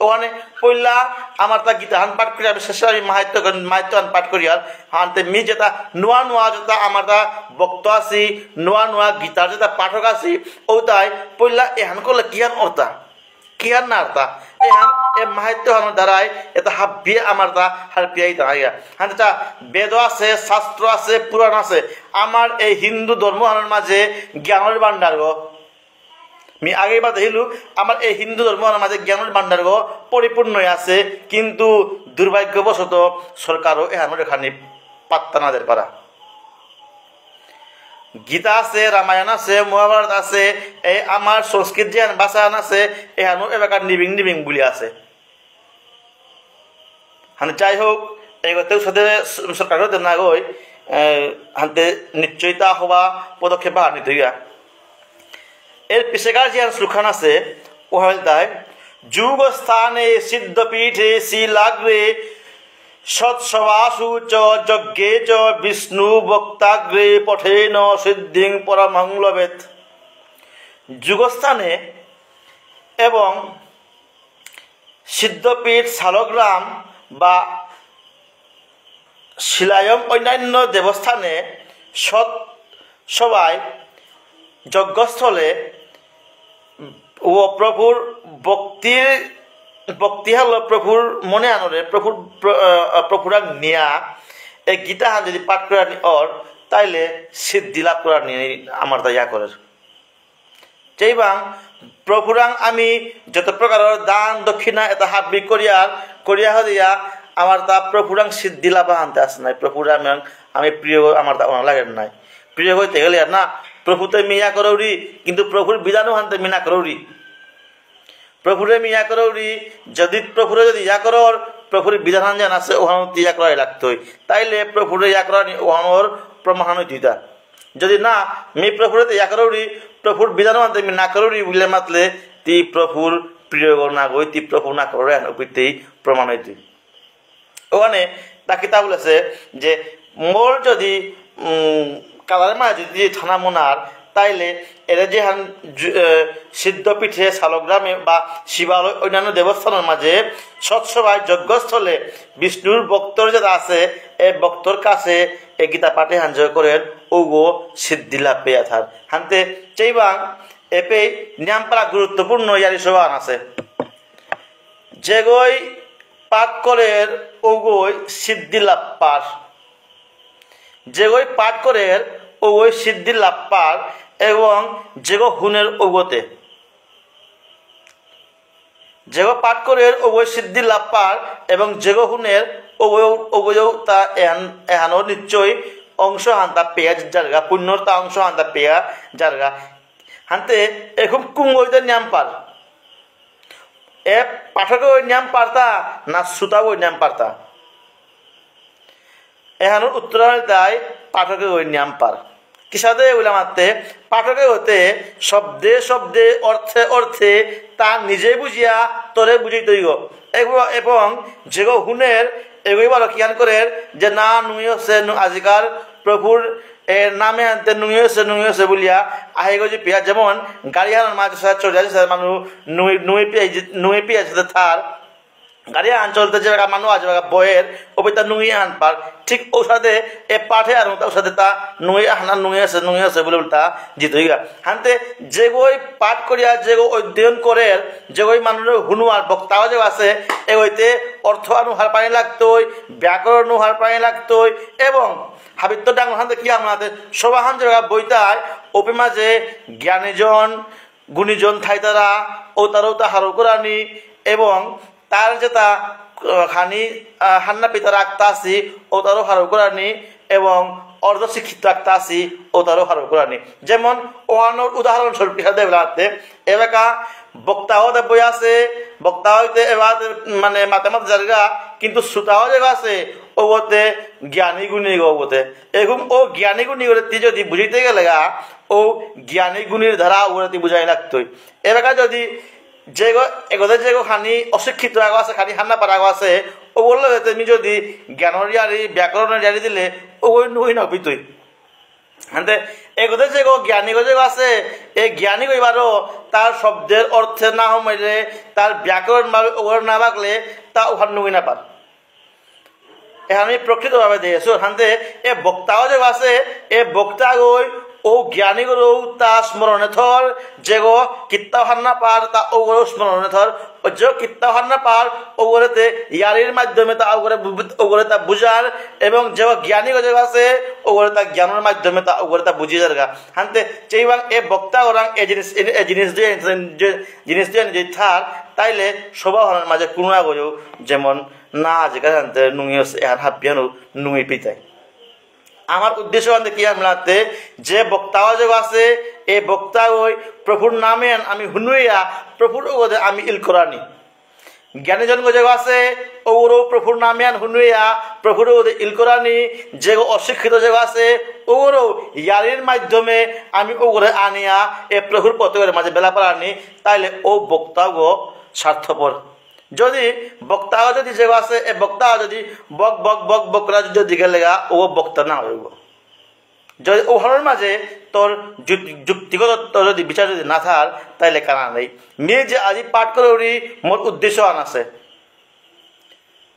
ওখানে পইলা আমার তা গীতাহান পাঠ করি, আমি শেষে আমি মাহাত্ম্য, মাহাত্ম্যহান পাঠ করি। আর হানতে মি যেটা নোয়া নোয়া যেটা আমার তা ভক্ত আছি, নোয়া নোয়া গীতার যেটা পাঠক আছি, ও তাই পইলা এহান করলে কিহান অর্থা, কিহান না অর্থা। এহান এ মাহাত্ম্যহানর দ্বারাই এটা হাবিয়ে আমার তা হারপিয়াই দাঁড়াইয়া। হানতে তা বেদ আছে, শাস্ত্র আছে, পুরাণ আছে। আমার এই হিন্দু ধর্মহানর মাঝে জ্ঞানর ভাণ্ডার গো। মি আগেই বাদ হিলু, আমার এই হিন্দু ধর্মর মাঝে জ্ঞানর ভাণ্ডার গো পরিপূর্ণ আছে, কিন্তু দুর্ভাগ্যবশত সরকারও এহানোর এখানে পাত্তা না দের পারা। গীতা আছে, রামায়ণ আছে, মহাভারত আছে, এই আমার সংস্কৃত যেহান ভাষা আন আছে, এহানো এলাকার নিবিং নিবিং বুলি আছে। হান যাই হোক, এগোতেও সাথে স-, সরকারও তো না গই, এ, হানতে নিশ্চয়তা হওয়া পদক্ষেপ আহান নিতে হইয়া। এর পিছেকার যে শ্লোকহান আছে, ও হইল তাই, "যোগস্থানে সিদ্ধপীঠে শিলাগ্রে সৎসভাসু চ যজ্ঞে চ বিষ্ণু বক্তাগ্রে পথেন সিদ্ধিং পরমং লভেত।" যোগস্থানে এবং সিদ্ধপীঠ, শালগ্রাম বা শিলায়ম অন্যান্য দেবস্থানে সৎ সভায় যজ্ঞস্থলে ও প্রভুর ভক্তির, ভক্তিহাল প্রভুর মনে আনরে, প্রভুর প্র-, আহ, প্রভুরাং নিয়া এই গীতাহান যদি পাঠ করে আনি অর, তাইলে সিদ্ধি লাভ করে আনি আমার তা ইয়া করে। যেইবাং প্রভুরাং আমি যত প্রকারর দান দক্ষিণা এটা হাবি করিয়ার, করিয়া হদিয়া আমার তা প্রভুরাং সিদ্ধি লাভ আনতে আসে নাই। প্রভুরাং আমি প্রিয়, আমার তা ওনা লাগে নাই। প্রিয় হইতে গেলে আর না, প্রভুতে মিয়া করৌরি, কিন্তু প্রভুর বিধানও হানতে মিনা করৌরি। প্রভুরে মিয়া করৌরি, যদি প্রভুরে যদি ইয়া করর, প্রভুর বিধান যেন আছে, ওহানো তি ইয়া করাই লাগতই। তাইলে প্রভুরে ইয়া করানি ওহানোর প্রমাণ হইতই তা। যদি না, মি প্রভুরে তে ইয়া করৌরি, প্রভুর বিধান মানতে মি না করৌরি বুলে মাতলে, তি প্রভুর প্রিয় না গই, তি প্রভু না কররে, আন উপিতেই প্রমাণ হইতই। ওখানে তা কিতা বলেছে যে মোর যদি, উম, কালার মাঝে যদি থানা মোনার, তাইলে এরে যেহান জু-, এ, সিদ্ধপীঠে, শালগ্রামে বা শিবালয় অন্যান্য দেবস্থানর মাঝে সৎসভায় যজ্ঞস্থলে বিষ্ণুর ভক্তর যেতা আছে, এ ভক্তর কাছে এ গীতা পাঠ এহান যে করের, ঔগো সিদ্ধি লাভ পেয়া থার। হানতে চেইবাং এপেই নিয়াম পারা গুরুত্বপূর্ণ ইয়ারি সভাহান আছে। যেগই পাঠ করের ঔগই সিদ্ধি লাভ পার। যেগই পাঠ করের ঔগই সিদ্ধি লাভ পার এবং যেগো হুনের ঔগতে। যেগো পাঠ করের ঔগই সিদ্ধি লাভ পার এবং যেগো হুনের ঔগই, ঔগইও তা এহান, এহানো নিশ্চয় অংশ হানতা পেয়া যারগা, পুণ্যর তা অংশ হানতা পেয়া যারগা। হানতে এখন কুঙগইতে নিয়াম পার। এ পাঠকে ওই নিয়াম পারতা না শ্রোতা ওই নিয়াম পারতা? এহানোর উত্তর হইতাই পাঠকে ওই নিয়াম পার। কিসাদে বলে মাতে, পাঠকে হতে শব্দে শব্দে অর্থে অর্থে তা নিজে বুঝিয়া তরে বুঝিতে হইব। এবং, এবং যেগো হুনের এগোই বারো কিয়ান করের যে না নুই হচ্ছে নু-, আজিকার প্রভুর এ নামে আনতে নুই হচ্ছে নুই হচ্ছে বলিয়া আহেগো যে পিয়া যেমন গাড়ি হানোর মাঝে সাথে চলে যাচ্ছে সাথে মানু নুই, নুই পিয়া, নুই পিয়া সাথে থার গাড়ি আন চলতে যে মানু আজ বয়ের ওপেতা নুই আন পার। ঠিক ঔসাদে এ পাঠে আর ঔসাদে তা নুই আহানা নুই আছে, নুই আছে বলে উল্টা জিতইগা। হানতে যেগই পাঠ করিয়া, যেগো অধ্যয়ন করের, যেগই মানুষের হুনুয়ার বক্তাও যে আছে, এগইতে অর্থ অনুহার পানি লাগতই, ব্যাকরণ অনুহার পানি লাগতই, এবং হাবিত্ত ডাঙর হানতে কি আমরা হাতে সবাহান যে বইতায়, ওপে মাঝে জ্ঞানীজন, গুণীজন থাইতারা, ও তারও তা হারো করানি, এবং তার যেতা, আহ, খানি, আহ, হান্না পিতা রাখতা আসি, ও তারও হারো করানি, এবং অর্ধশিক্ষিত রাখতা আসি, ও তারও হারো করানি। যেমন, ওহানোর উদাহরণস্বরূপ কিসাদে বেলাতে, এবাকা বক্তাও দে বই আছে, বক্তা হইতে এবার মানে মাতে মাতে জায়গা, কিন্তু শ্রোতাও যে আছে, ওগতে জ্ঞানী গুণী ওগতে। এরকম ও জ্ঞানী গুণী করে তি যদি বুঝিতে গেলে গা, ও জ্ঞানী গুণীর ধারা ওগতে বুঝাই লাগতই। এবাকা যদি যেগো, এগোতে যেগো খানি অশিক্ষিত আগো আছে, খানি হান্না পারা আগো আছে, ও বললো যে তুমি যদি জ্ঞানর ইয়ারি, ব্যাকরণর ইয়ারি দিলে, ও ওই নুই না পিতুই। হানতে এগোতে যেগো জ্ঞানী গো যেগো আছে, এ জ্ঞানী গো এবারও তার শব্দের অর্থে না হমাইলে, তার ব্যাকরণ ভাবে ওগর না বাগলে, তা ওখান নুই না পার। এ আমি প্রকৃতভাবে দেখেছো। হানতে এ বক্তাও যে আছে, এ বক্তা গই ও জ্ঞানী গুরু তা স্মরণে থর, যে গো কিত্তাও হার না পার, তা ও গুরু স্মরণে থর, ও যে কিত্তাও হার না পার, ও গুরুতে ইয়ারির মাধ্যমে তা ও গুরু বু-, ও গুরু তা বুঝার, এবং যে জ্ঞানী গো যে আছে, ও গুরু তা জ্ঞানের মাধ্যমে তা ও গুরু তা বুঝিয়ে যারগা। হানতে চেইবাং এ বক্তা ওরাং এ জিনিস, এ, এ জিনিস দিয়ে, যে জিনিস দিয়ে যে থার, তাইলে সভা হনার মাঝে কোনো না গো যেমন না, আজিকার হানতে নুঙি আছে, এহান হাবিয়ানো নুঙি পিতাই। আমার উদ্দেশ্য হানতে কি আমলাতে, যে বক্তা যে আছে, এ বক্তা ওই প্রভুর নামে আন আমি হুনুইয়া, প্রভুর ওগদে আমি ইল করানি। জ্ঞানীজন যে আছে, ওগরও প্রভুর নামে আন হুনুইয়া, প্রভুর ওগদে ইল করানি, যে অশিক্ষিত যে আছে, ওগরও ইয়ারির মাধ্যমে আমি ওগরে আনিয়া, এ প্রভুর পথ করে মাঝে বেলা পারানি, তাইলে ও বক্তাগো স্বার্থপর। যদি বক্তা যদি যে আছে, এ বক্তা যদি বক বক বক বক করে যদি গেলেগা, ও বক্তা না হইব। যদি ওহানোর মাঝে তোর যুক-, যুক্তিগত তোর যদি বিচার যদি না থার, তাইলে কানা নেই। মি যে আজি পাঠ করে উড়ি মোর উদ্দেশ্য আন আছে।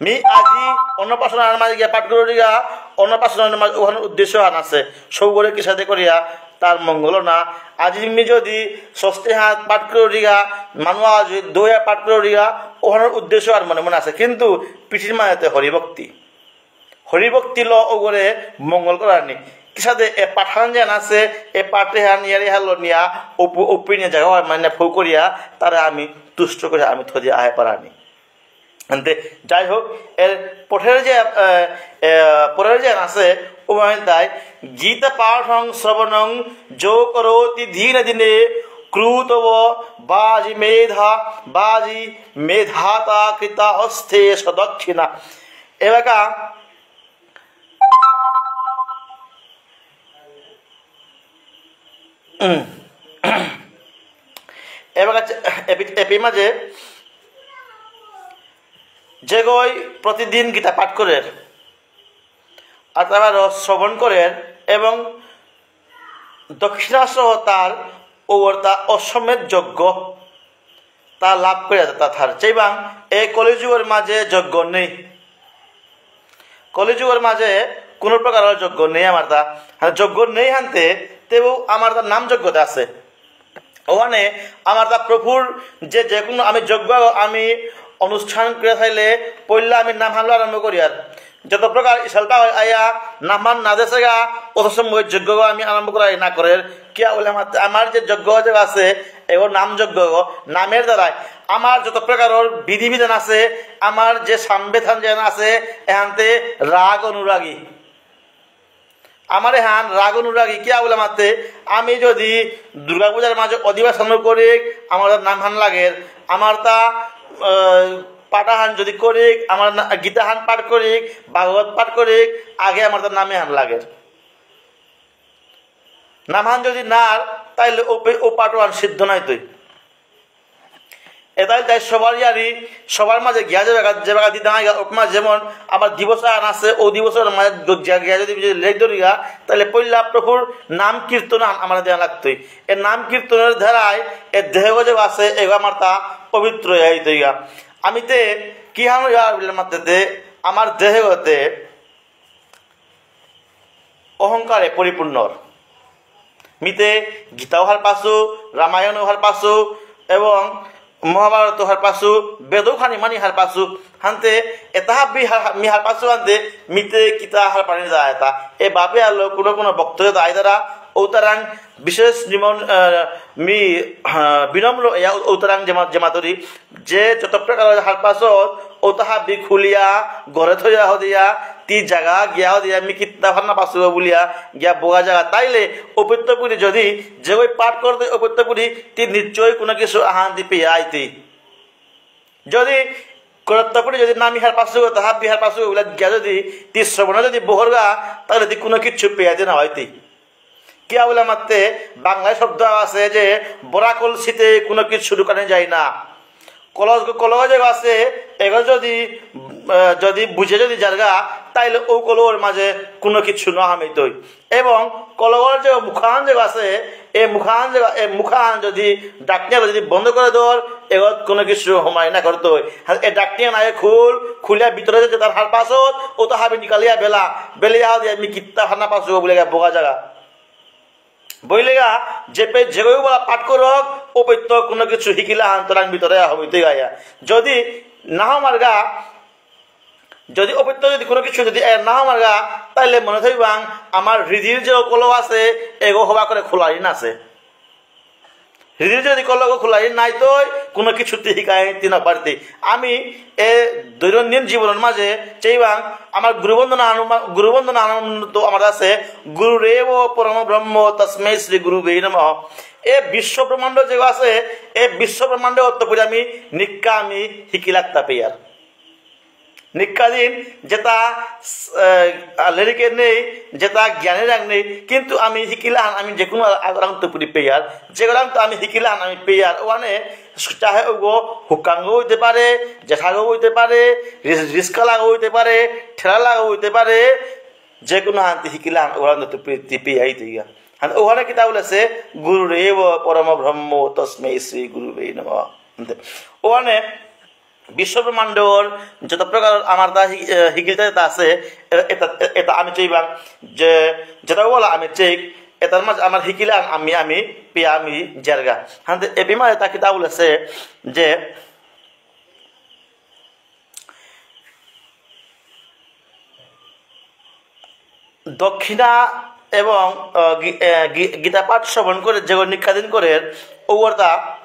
মি আজি অন্নপ্রাশনার মাঝে গিয়া পাঠ করে উড়িগা, অন্নপ্রাশনার মাঝে ওহানোর উদ্দেশ্য আন আছে। সৌগরে কিসাদে করিয়া তার মঙ্গল না। আজি মি যদি ষষ্ঠী হাত পাঠ করে উড়িগা, মানুয়া যদি দোয়া পাঠ করে উড়িগা, ওহানোর উদ্দেশ্য আর মনে মনে আছে। কিন্তু পিঠির মাঝেতে হরিভক্তি। হরিভক্তি ল ওগরে মঙ্গল করানি। কিসাদে এ পাঠান যেন আছে, এ পাঠে হান ইয়ারি হালো নিয়া, ওপু-, ওপি নিয়ে জায়গা হয়, মানে ফৌ করিয়া, তারা আমি তুষ্ট করে আমি থদিয়া আহে পারানি। আনতে, যাই হোক, এর পরের যে, এ, এ, পরের যে আছে, ও মানে তাই, গীতা পাঠং শ্রবণং যো করোতি দিনে দিনে, ক্রূতব বাজি মেধা, বাজি মেধাতা কৃতা হস্তে সদক্ষিণা। এবাকা, উম, এবাকা চে-, এপি, এপি মাঝে যেগই প্রতিদিন গীতা পাঠ করের, আর তারপর শ্রবণ করের এবং দক্ষিণা সহ তার ওর তা অশ্বমেধ যজ্ঞ তা লাভ করে তা থার। চেইবাং এ কলিযুগর মাঝে যজ্ঞ নেই। কলিযুগর মাঝে কোনো প্রকারর যজ্ঞ নেই আমার তা। হ্যাঁ, যজ্ঞ নেই হানতে তেও আমার তা নাম যজ্ঞতে আছে। ওখানে আমার তা প্রভুর যে, যে কোনো আমি যজ্ঞ আমি অনুষ্ঠান করে থাইলে পইলা আমি নাম হানলো আরম্ভ করি আর যত প্রকার ইশালতা হয় আয়া নাম হান না দেসেগা, অত সময় যজ্ঞ আমি আরম্ভ করাই না করে। কিয়া বলে আমার, আমার যে যজ্ঞ যে আছে, এগো নাম যজ্ঞ, এগো নামের দ্বারাই আমার যত প্রকারর বিধিবিধান আছে, আমার যে সামবেধান যেন আছে, এহানতে রাগ অনুরাগী। আমার এহান রাগ অনুরাগী কিয়া বলে মাতে, আমি যদি দুর্গা পূজার মাঝে অধিবেশন করি, আমার নাম হান লাগে, আমার তা, আহ, পাঠাহান যদি করি, আমার না-, গীতাহান পাঠ করি, ভাগবত পাঠ করি, আগে আমার তার নামে হান লাগে। নামহান যদি না, তাইলে ও পে-, ও পাঠহান সিদ্ধ নাই তুই। এটাই তাই সবার ইয়ারি, সবার মাঝে গিয়া যে বেগা, যে বেগা দিতে হয়, ওর মাঝে যেমন আমার দিবস আন আছে, ও দিবসের মাঝে গ-, গিয়া, গিয়া যদি, যদি লেখ ধরিয়া, তাহলে পইলা প্রভুর নাম কীর্তন আন-, আমার দেওয়া লাগতই। এ নাম কীর্তনের ধারায় এ দেহ যে আছে, এগো আমার তা পবিত্র হইয়া হইতে গিয়া। আমি তে কি হানো ইয়ার বিলে মাতে তে, আমার দেহ হতে অহংকারে পরিপূর্ণ। মিতে গীতাও হারপাসু, রামায়ণও হারপাসু, এবং মহাভারতও হারপাসু, বেদও খানি মানি হারপাসু। হানতে এতা হাবি হা-, মি হারপাসু আনতে মিতে কিতা হারপানি দা এতা। এ বাপে আলো কোনো কোনো ভক্ত দা আইদারা ঔতারাং বিশেষ নিমন, আহ, মি, আহ, বিনম্র এয়া ঔতারাং জমা-, জমাতরি যে যত প্রকার হারপাসত, ও তাহা বিখুলিয়া, ঘরে থইয়া হদিয়া, তি জাগা গিয়া হদিয়া, মি কিত্তা ফান্না পাসু বুলিয়া, গিয়া বোগা জাগা। তাইলে অপত্যপুরি যদি, যে ওই পাঠ করতে অপত্যপুরি, তি নিশ্চয় কোনো কিছু আহান দি পেয়ে আইতি। যদি করত্তপুরি যদি না মি হারপাসু, তাহা বিহার পাসু, ওগুলা গিয়া যদি, তি শ্রবণে যদি বহরগা, তাহলে তি কোনো কিছু পেয়ে আইতে না হইতি। কিয়া বলে মাতে বাংলায় শব্দ আছে যে ভরা কলসিতে কোনো কিছু ঢুকানো যায় না। কলস, কলস যে আছে, এগো যদি, আহ, যদি বুঝে যদি জারগা, তাইলে ও কলর মাঝে কোনো কিছু না হামিতই। এবং কলগর যে মুখান যে আছে, এই মুখান যে, এই মুখান যদি ডাকনিয়া যদি বন্ধ করে দর, এগো কোনো কিছু হমাই না করতে হয়। হ্যাঁ, এই ডাকনিয়া নাই খুল, খুলে ভিতরে যে তার হারপাসত, ও তো হাবি নিকালিয়া বেলা, বেলিয়া দিয়ে আমি কিত্তা হানা পাসু বলে বোগা জাগা। বইলেগা, যে পে যেগই বলা পাঠ করক, ও পে তো কোনো কিছু হিকিলা হান তোরাং ভিতরে হবিতে গায়া। যদি না মারগা, যদি অপত্য যদি কোনো কিছু যদি এ না মারগা, তাহলে মনে থাকবাং আমার হৃদির যে কল আছে, এগো হবা করে খোলাই না আছে। হৃদির যদি কলগ খোলাই নাই তো কোনো কিছু তি হিকাই তি না পারতি। আমি এ দৈনন্দিন জীবনের মাঝে চেইবাং আমার গুরুবন্দনা আনুমা-, গুরুবন্দনা আনন্দ আমার আছে, "গুরুরেব পরম ব্রহ্ম তস্মৈ শ্রী গুরুবে নমঃ।" এ বিশ্ব ব্রহ্মাণ্ড যে আছে, এ বিশ্ব ব্রহ্মাণ্ড অর্থ করে আমি নিকা আমি হিকি লাগতা পেয়ার। নিকা দিন যেটা, আহ, লেরিকে নেই, যেটা জ্ঞানে রাখ নেই, কিন্তু আমি হিকিলাম, আমি যে কোনো আগ-, আগ-, আগ তো পুরি পেয়ার, যে কোনো তো আমি হিকিলাম, আমি পেয়ার। ওখানে চাহে ওগো হুকাঙ্গ হইতে পারে, জেঠাগো হইতে পারে, রিস-, রিস্কা লাগা হইতে পারে, ঠেলা লাগা হইতে পারে, যে কোনো হান্তি হিকিলাম, ওখানে তো পি-, তি পেয়াই তুইগা। হান ওখানে কিতা বলেছে, "গুরুরেব পরম ব্রহ্ম তস্মৈ শ্রী গুরুবে নমঃ।" হান্তে ওখানে বিশ্ব ব্রহ্মাণ্ডর যত প্রকার আমার তা হি-, এ, হিকিলতা যেটা আছে, এ-, এটা, এ-, এটা আমি চাইবাং যে যেটা বলা আমি চাই, এটার মাঝে আমার হিকিলে আম-, আমি, আমি, পিয়া আমি জারগা। হান্তে এপি মাঝে তা কিতা বলেছে যে দক্ষিণা এবং, আহ, গী-, আহ, গী-, গীতা পাঠ শ্রবণ করে যে নিকাদিন করে ওরতা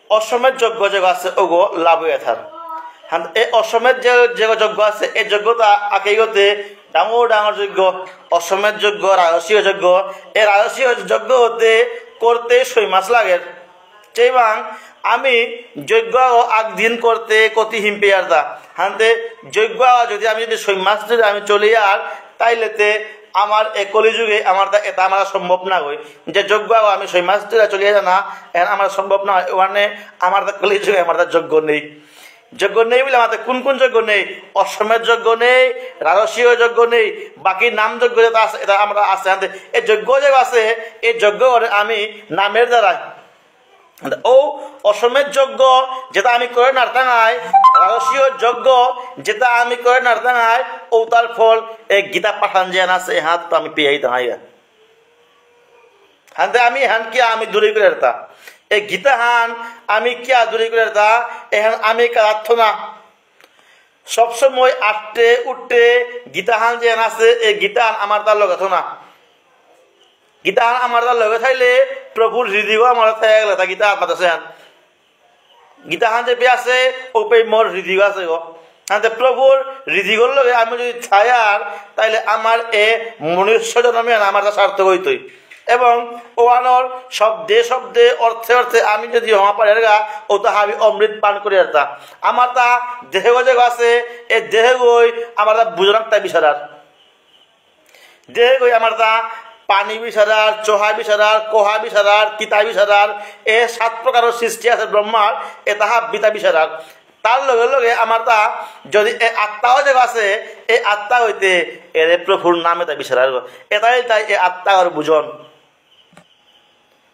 অশ্বমেধ যজ্ঞ যে আছে ওগো লাভ হয়ে থার। হান, এই অশ্বমেধ যে, যে যজ্ঞ আছে, এই যজ্ঞটা আকেইগতে ডাঙর ডাঙর যজ্ঞ, অশ্বমেধ যজ্ঞ, রাজসূয় যজ্ঞ, এই রাজসূয় যজ্ঞ হতে করতে ছয় মাস লাগে। চেইবাং আমি যজ্ঞ আগ দিন করতে কতি হিমপে আর দা। হানতে যজ্ঞ যদি আমি যদি ছয় মাস যদি আমি চলে আর, তাইলে তে আমার এ কলিযুগে আমার তা, এটা আমার সম্ভব না হয়। যে যজ্ঞ আমি ছয় মাস ধরে চলে যানা, এর আমার সম্ভব না হয়। ওখানে আমার তা কলিযুগে আমার তা যজ্ঞ নেই। যজ্ঞ নেই বুলে আমাদের কোন কোন যজ্ঞ নেই? অশ্বমেধ যজ্ঞ নেই, রাজসূয় যজ্ঞ নেই, বাকি নাম যজ্ঞ যেটা আছে, এটা আমরা আছে। আনতে এই যজ্ঞ যে আছে, এই যজ্ঞ করে আমি নামের দ্বারা। ও অশ্বমেধ যজ্ঞ যেটা আমি করে নারতাঙাই, রাজসূয় যজ্ঞ যেটা আমি করে নারতাঙাই, ও তার ফল এই গীতা পাঠান যে আছে, হাত তো আমি পেয়েই তাঙাই। হানতে আমি হান কি আমি দূরে করে রাখতা? এই গীতা হান আমি কি দূরে করে রাখতা? এহান আমি কারাত্থ না। সবসময় আটতে উঠতে গীতা হান যে আছে, এই গীতা হান আমার তার লগে থো না। গীতা হান আমার তার লগে থাইলে প্রভুর হৃদয় আমার থাই গেলে তা গীতা হান মাতাছে হান। গীতা হান যে পে আছে, ও পে মোর হৃদয় আছে গো। হানতে প্রভুর হৃদয়র লগে আমি যদি থায়ার, তাইলে আমার এ মনুষ্য জন্মে আমার তা সার্থক হইতই। এবং ওয়ানোর শব্দে শব্দে, অর্থে অর্থে আমি যদি হমা পারের গা, ও তো হাবি অমৃত পান করে আর তা। আমার তা দেহ যে আছে, এ দেহ গই আমার তা বুঝনার তাই বিচারার। দেহ গই আমার তা পানি বিচারার, চোহা বিচারার, কোহা বিচারার, তিতা বিচারার, এ সাত প্রকারর সৃষ্টি আছে ব্রহ্মার, এ তাহা বিতা বিচারার। তার লগে লগে আমার তা যদি এ আত্মাও যে আছে, এ আত্মা হইতে এরে প্রভুর নামে তা বিচারার। এটাই তাই এ আত্মার বুঝন।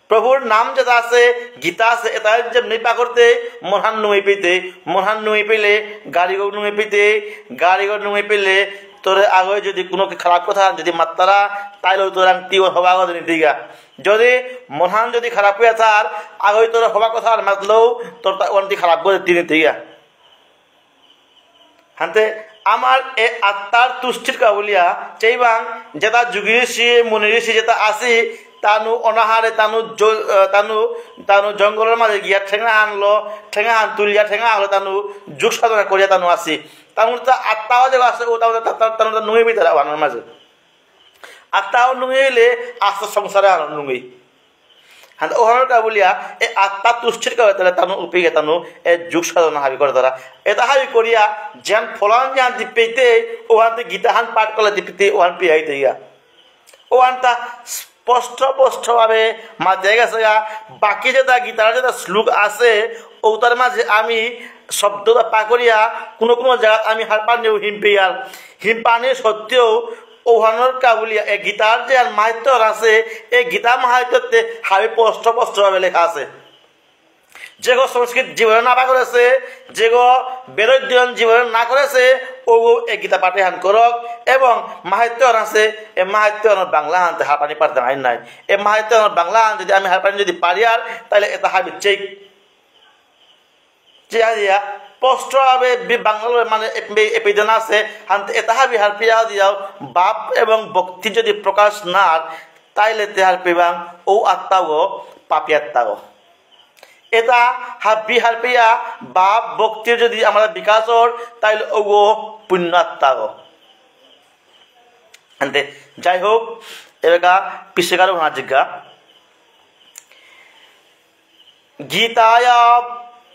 প্রভুর নাম যেটা আছে, গীতা আছে, এটা যেমনি পাকরতে মনহান নুঙেই পেতে, মনহান নুঙেই পেলে, গাড়িগো নুঙেই পেতে, গাড়িগো নুঙেই পেলে, তোরে আগে যদি কোনো কি খারাপ কথা যদি মাত্তারা, তাইলে তোর আংটি ও হবা গো নিতেইগা। যদি মনহান যদি খারাপ হইয়া থার, আগে তোর হবা কথা আর মাতলেও তোর তা ওয়ান্টি খারাপ করে তিনিতেইগা। হানতে আমার এ আত্মার তুষ্টির কাবুলিয়া, চেইবাং যেটা যোগী ঋষি, মুনি ঋষি যেটা আসি, তানু অনাহারে, তানু জ-, আহ, তানু, তানু জঙ্গলর মাঝে গিয়া ঠেঙা আনলো, ঠেঙা আন তুলিয়া ঠেঙা আনলো, তানু যোগ সাধনা করিয়া তানু আসি। তানু তা আত্মাও যে আছে, ও তানু, তা-, তা-, তানু তা নুঙেই ভিতরে আনার মাঝে। আত্মাও নুঙেইলে আস্তা সংসারে আনো নুঙেই। হান ওহানর কাবুলিয়া, এ আত্মা তুষ্টির কাবুলিয়া তাহলে তানু উপিগে তানু, এ যোগ সাধনা হাবি করে তারা। এটা হাবি করিয়া, যেন ফলান যেন দিপেইতে, ওহানতে গীতাহান পাঠ করলে দিপেইতে, ওহান পিয়াইতে ইয়া। ওহানটা স্পষ্ট স্পষ্টভাবে মাতিয়া গেছে গা। বাকি যেটা গীতার যেটা শ্লোক আছে, ওটার মাঝে আমি শব্দটা পাকরিয়া কোনো কোনো জায়গাত আমি হারপানিও হিমপিয়ার। হিমপানি সত্ত্বেও ওহানর কাবুলিয়া এ গীতার যে আর মাহাত্ম্য আছে, এই গীতা মাহাত্ম্যতে হাবি স্পষ্ট স্পষ্টভাবে লেখা আছে। যেগো সংস্কৃত জীবনে না পাকরেছে, যেগো বেদ অধ্যয়ন জীবনে না করেছে, ও এ গীতা পাঠে হান করক এবং মাহাত্ম্য হান আছে, এ মাহাত্ম্য হান বাংলা হানতে হারপানি পারতে নাই নাই। এ মাহাত্ম্য হান বাংলা হান যদি আমি হারপানি যদি পারিয়ার, তাহলে এটা হাবি চেক। যে আইয়া স্পষ্টভাবে বি-, বাংলা মানে এপ-, এপিদন আছে, হানতে এটা হাবি হারপিয়া দিয়াও ভাব এবং ভক্তি যদি প্রকাশ না, তাইলে তে হারপিবাং ও আত্মাগো পাপী আত্মাগো। এটা হাবি হারপিয়া ভাব ভক্তির যদি আমরা বিকাশ অর, তাইলে ওগো পুণ্য আত্মাগো। আনতে যাই হোক, এবাকা পিছেকার ওনা জিজ্ঞা। গীতায়া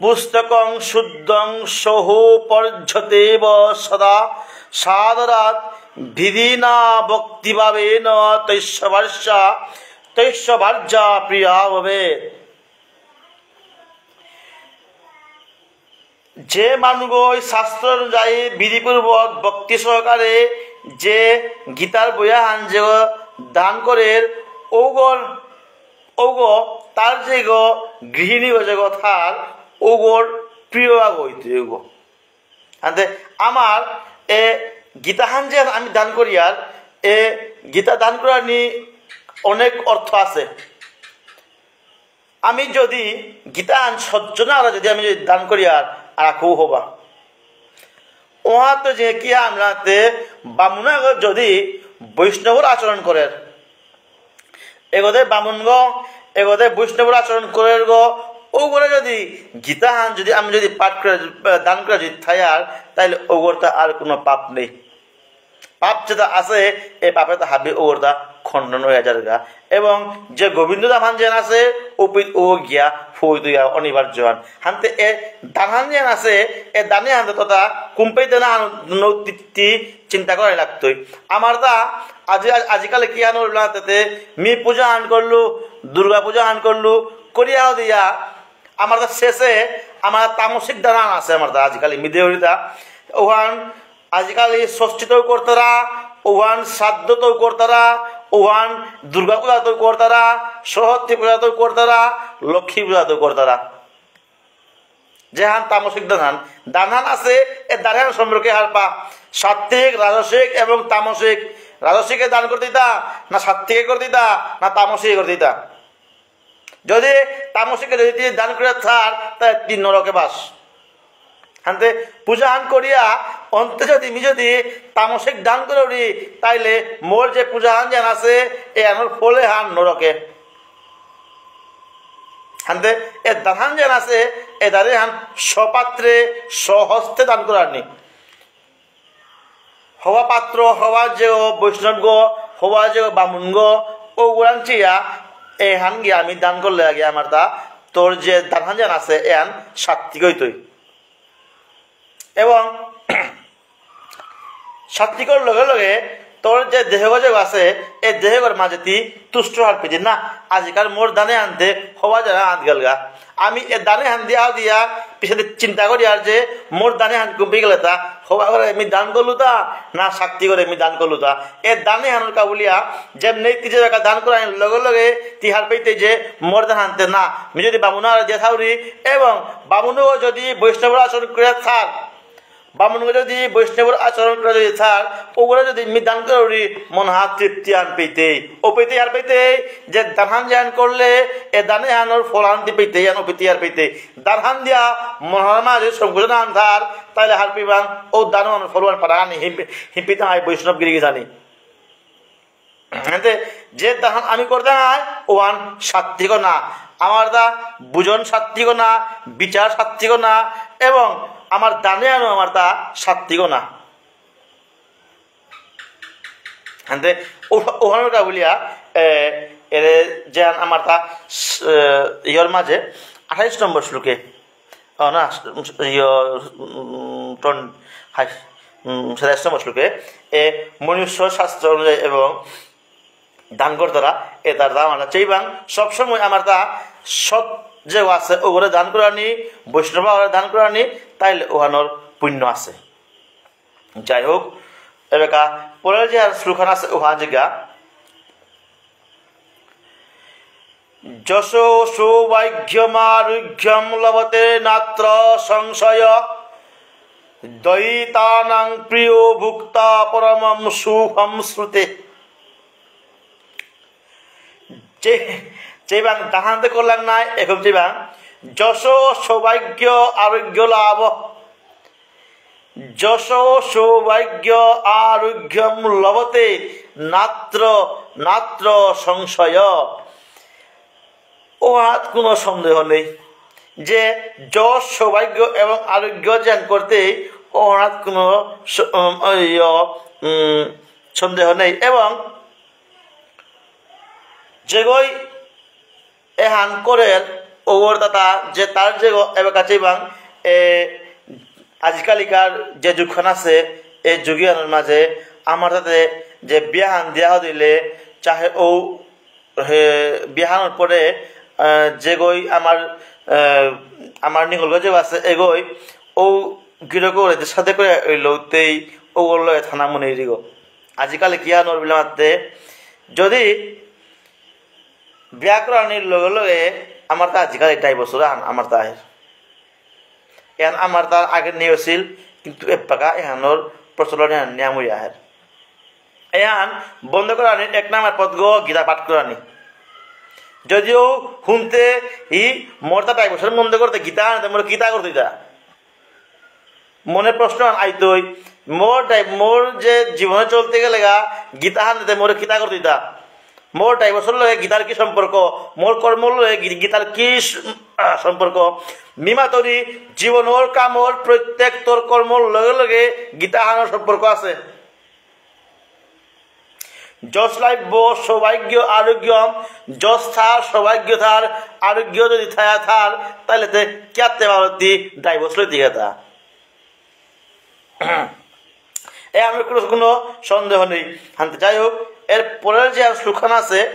পুস্তকং শুদ্ধং সহোপর্যতেব সদা সাদরাৎ বিধিনা ভক্তিভাবেন তস্য ভার্যা তস্য ভার্যা প্রিয়া ভবেৎ। যে মানুগই শাস্ত্র অনুযায়ী বিধিপূর্বক ভক্তি সহকারে যে গীতার বইয়াহান যে দান করের, ওগর, ওগো, তার যে গো গৃহিণী গো যে গো থার, ওগর প্রিয় আগ হইতে ওগো। আনতে আমার এ গীতাহান যে আমি দান করিয়ার, এ গীতা দান করার নি অনেক অর্থ আছে। আমি যদি গীতাহান সজ্জনা আর যদি আমি যদি দান করিয়ার, আর আকু হবা। ওহাতে যে কি আমরাতে বামুনাগ যদি বৈষ্ণবর আচরণ করের, এগোদে বামুনগ, এগোদে বৈষ্ণবর আচরণ করের গো, ওগরে যদি গীতাহান যদি আমি যদি পাঠ করে, দান করে যদি থায়ার, তাইলে ওগরতা আর কোনো পাপ নেই। পাপ যেটা আছে, এই পাপে তো হাবি ওগরতা খণ্ডন হয়ে যারগা। এবং যে গোবিন্দ ধামহান যেন আছে, ওপি ও গিয়া ফই দুয়া অনিবার্য হান। হানতে এ দানহান যেন আছে, এ দানে হানতে তথা কুম্পেই দানা হান নৌ তিত্তি চিন্তা করাই লাগতই। আমার তা আজি, আজিকালি কি আনো লাগতে মি পূজা আন করলু, দুর্গা পূজা আন করলু, করিয়া দিয়া আমার তা শেষে আমার তামসিক দান আছে আমার তা আজিকালি মিদে হরিতা। ওহান আজিকালি ষষ্ঠীতেও করতারা, ওহান শ্রাদ্ধতেও করতারা, ওহান দুর্গা পূজাতেও করতারা, সরস্বতী পূজাতেও করতারা, লক্ষ্মী পূজাতেও করতারা। যেহান তামসিক দানহান, দানহান আছে, এ দানহান সম্পর্কে হারপা। সাত্ত্বিক, রাজসিক এবং তামসিক। রাজসিকে দান করতে দিতা, না সাত্ত্বিকে করতে দিতা, না তামসিকে করতে দিতা। যদি তামসিকে যদি তুই দান করে থার, তাহলে তুই নরকে বাস। হানতে পূজাহান করিয়া অন্তে যদি মি যদি তামসিক দান করি, তাইলে মোর যে পূজাহান যেন আছে, এ আনোর ফলে হান নরকে। হানতে এ দানহান যেন আছে, এ দানে হান সপাত্রে, সহস্তে দান করার নি। হবা পাত্র, হবা যে বৈষ্ণব গো, হবা যে বামুন গো, ও গুলান চিয়া, এহান গিয়া আমি দান করলে আগে আমার তা, তোর যে দানহান যেন আছে, এহান সাত্ত্বিক হইতই। এবং সাত্ত্বিকর লগে লগে তোর যে দেহগ যে আছে, এই দেহগর মাঝে তি তুষ্ট হার পেতে না। আজিকাল মোর দানে আনতে হবা জানা আত গেলগা। আমি এ দানে হান দিয়া দিয়া পিছনে চিন্তা করি আর যে মোর দানে হান কুম্পি গেলে তা হবা করে আমি দান করলু তা, না সাত্ত্বিকরে আমি দান করলু তা। এ দানে হানোর কাবুলিয়া যেমনি তি যে একা দান করার লগে লগে তি হার পেতে যে মোর দান আনতে না। আমি যদি বামুনার যে থাউরি এবং বামুনও যদি বৈষ্ণবর আচরণ করে থার, বামুনগ যদি বৈষ্ণবর আচরণ করে যদি থার, ওগুলো যদি মি দান করি মন হাত তৃপ্তি আন পেতে, ও পেতে আর পেতে, যে দানহান জান করলে এ দানে আনোর ফল আনতে পেতে, আন ও পেতে আর পেতে। দানহান দিয়া মন হার মাঝে সংকোচন আন থার, তাহলে হার পিবাং ও দান আনোর ফল আন পারা আনি হিম-, হিমপিতে আয় বৈষ্ণব গিরি জানি। এতে যে দান আমি করতে নাই, ওহান সাত্ত্বিক না। আমার তা বুঝন সাত্ত্বিক না, বিচার সাত্ত্বিক না, এবং আমার দানে আনো আমার তা সাত্ত্বিক না। এতে ওহ-, ওহানোর কা বুলিয়া, এ, এরে যে আমার তা, এ, ইয়র মাঝে আঠাইশ নম্বর শ্লোকে ও না, ইয়, উম, টন, হাই, উম, সাতাইশ নম্বর শ্লোকে, এ, মনুষ্য শাস্ত্র অনুযায়ী এবং দান করতারা, এ তার দাম আমরা চাইবাং, সবসময় আমার তা সৎ যে আছে, ওগুলো দান করানি, বৈষ্ণব ওগুলো দান করানি, তাইলে ওহানোর পুণ্য আছে। যাই হোক, এবাকা পরের যে আর শ্লোকহান আছে, ওহা জিগা, যশো সৌভাগ্যমারোগ্যম লভতে নাত্র সংশয়, দয়িতানাং প্রিয় ভোক্তা পরমম সুখম শ্রুতে। চে-, চেবাং দাহান্তে করলাম নাই, এখন চেবাং যশো সৌভাগ্য আরোগ্য লাভ। যশো সৌভাগ্য আরোগ্যম লভতে নাত্র, নাত্র সংশয়। ওহাত কোনো সন্দেহ নেই যে যশ, সৌভাগ্য এবং আরোগ্য যেন করতে ওহাত কোনো স-, উম, ইয়, উম, সন্দেহ নেই। এবং যেগই এহান করের ওগর দাতা যে তার যে এবার কাছে বাং, এ, আজিকালিকার যে যুগখান আছে, এই যুগিয়ানোর মাঝে আমার তাতে যে বিয়াহান দিয়া দিলে, চাহে ও হে বিয়াহানোর পরে, আহ, যেগই আমার, আহ, আমার নিগলগ যে আছে, এগই ও গিরক ওরে যে সাথে করে ওই লৌতেই ও লয়ে থানা মনে দিগো। আজিকালি কি আনোর বিলে মাতে, যদি বিয়া করানির লগে লগে আমার তা আজিকালি ডাইভোর্স আন আমার তা আহের। এহান আমার তার আগে নিয়ে ছিল, কিন্তু এপাকা এহানোর প্রচলন এহান নিয়াম হইয়া আহের। এহান বন্ধ করানির এক নাম্বার পথগ গীতা পাঠ করানি। যদিও হুনতে ই মোর তা ডাইভোর্সের বন্ধ করতে গীতা আনতে মোর গীতা করতে যা। মনে প্রশ্ন আইতই, মোর ডাই-, মোর যে জীবনে চলতে গেলে গা, গীতা হানতে মোরে কিতা করতে দিতা? মোর ডাইভোর্সর লগে গীতার কি সম্পর্ক? মোর কর্মর লগে গী-, গীতার কি স-, আহ, সম্পর্ক? মিমাতরি জীবনর কামর প্রত্যেক তোর কর্মর লগে লগে গীতা হানর সম্পর্ক আছে। যশ লাভ্য সৌভাগ্য আরোগ্যম, যশ থার, সৌভাগ্য থার, আরোগ্য যদি থায়া থার, তাহলে তে কিয়াতে বাবতি ডাইভোর্স লইতে গেতা? এ আমি কোনো, কোনো সন্দেহ নেই। হানতে যাই হোক, এর পরের যে আর শ্লোকখান আছে,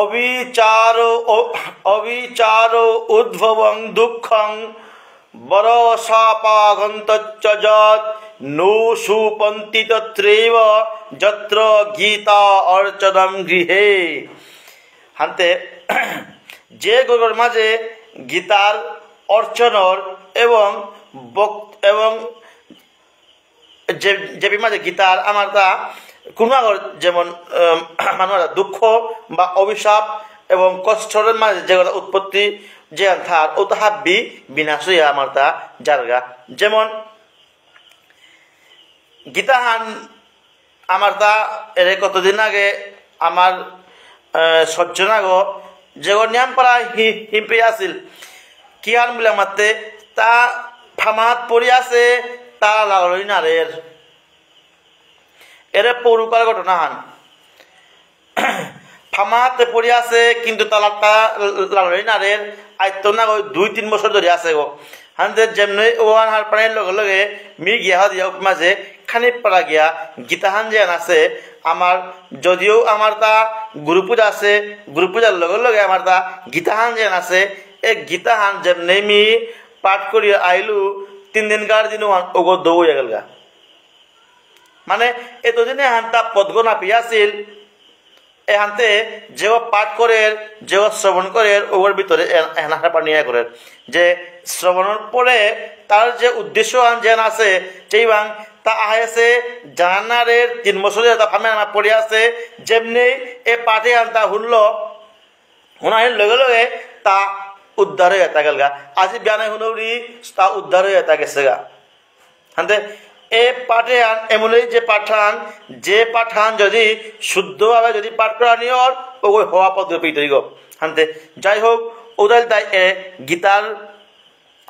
অবিচার অ-, অবিচার উদ্ভবং দুঃখং বরশাপাগন্তশ্চ যৎ নো সুপন্তি তত্রেব যত্র গীতা অর্চনম গৃহে। হানতে যে ঘরর মাঝে গীতার অর্চনর এবং বক-, এবং যে, যে বিমা যে গীতার আমার তা কোনো আগর যেমন, আম, মানুষ দুঃখ বা অভিশাপ এবং কষ্টর মাঝে যে কথা উৎপত্তি যে থার, ও তা হাব্বি বিনাশ হইয়া আমার তা জারগা। যেমন গীতাহান আমার তা এরে কতদিন আগে আমার, আহ, সজ্জন আগো যেগো নিয়াম পারা হি-, হিমপে আছিল। কি আর মিলা মাতে তা ফামাত পড়ি আছে, তা লালই নারের। এরে পৌরকার ঘটনা হান। ফামাতে পড়ি আছে, কিন্তু তালাটা লালই নারের, আইতো না ওই দুই তিন বছর ধরে আছে গো। হানতে যেমনি ওহান হার পানির লগে লগে মি গিয়া হাত দিয়া উপমা যে খানি পারা গিয়া গীতাহান যেন আছে, আমার যদিও আমার তা গুরু পূজা আছে, গুরু পূজার লগে লগে আমার তা গীতাহান যেন আছে, এ গীতাহান যেমনি মি পাঠ করিয়া আইলু, তিন দিনকার দিন ওহান ওগো দৌ হয়ে গেলগা। মানে, এতদিনে হান্তা পদগ না পিয়াছিল, এহান্তে যেও পাঠ করের, যেও শ্রবণ করের, ওর ভিতরে এ-, এহান হারপা নিয়ে করের। যে শ্রবণর পরে তার যে উদ্দেশ্য আন যেন আছে, যেইবাং তা আহেছে জানানারের তিন বছরে তা ফামে আনা পড়ে আছে, যেমনি এ পাঠে আনতা হুনলো, হুনাহির লগে লগে তা উদ্ধার হয়ে তা গেলগা। আজি বিয়ানে হুনৌরি তা উদ্ধার হয়ে তা গেছেগা। হানতে এ পাঠে আন এমনই যে পাঠান, যে পাঠান যদি শুদ্ধভাবে যদি পাঠ করা নিয়র, ওগো হওয়া পদ্ধতি পেয়ে তৈরি। হানতে যাই হোক, উদাল তাই এ গীতার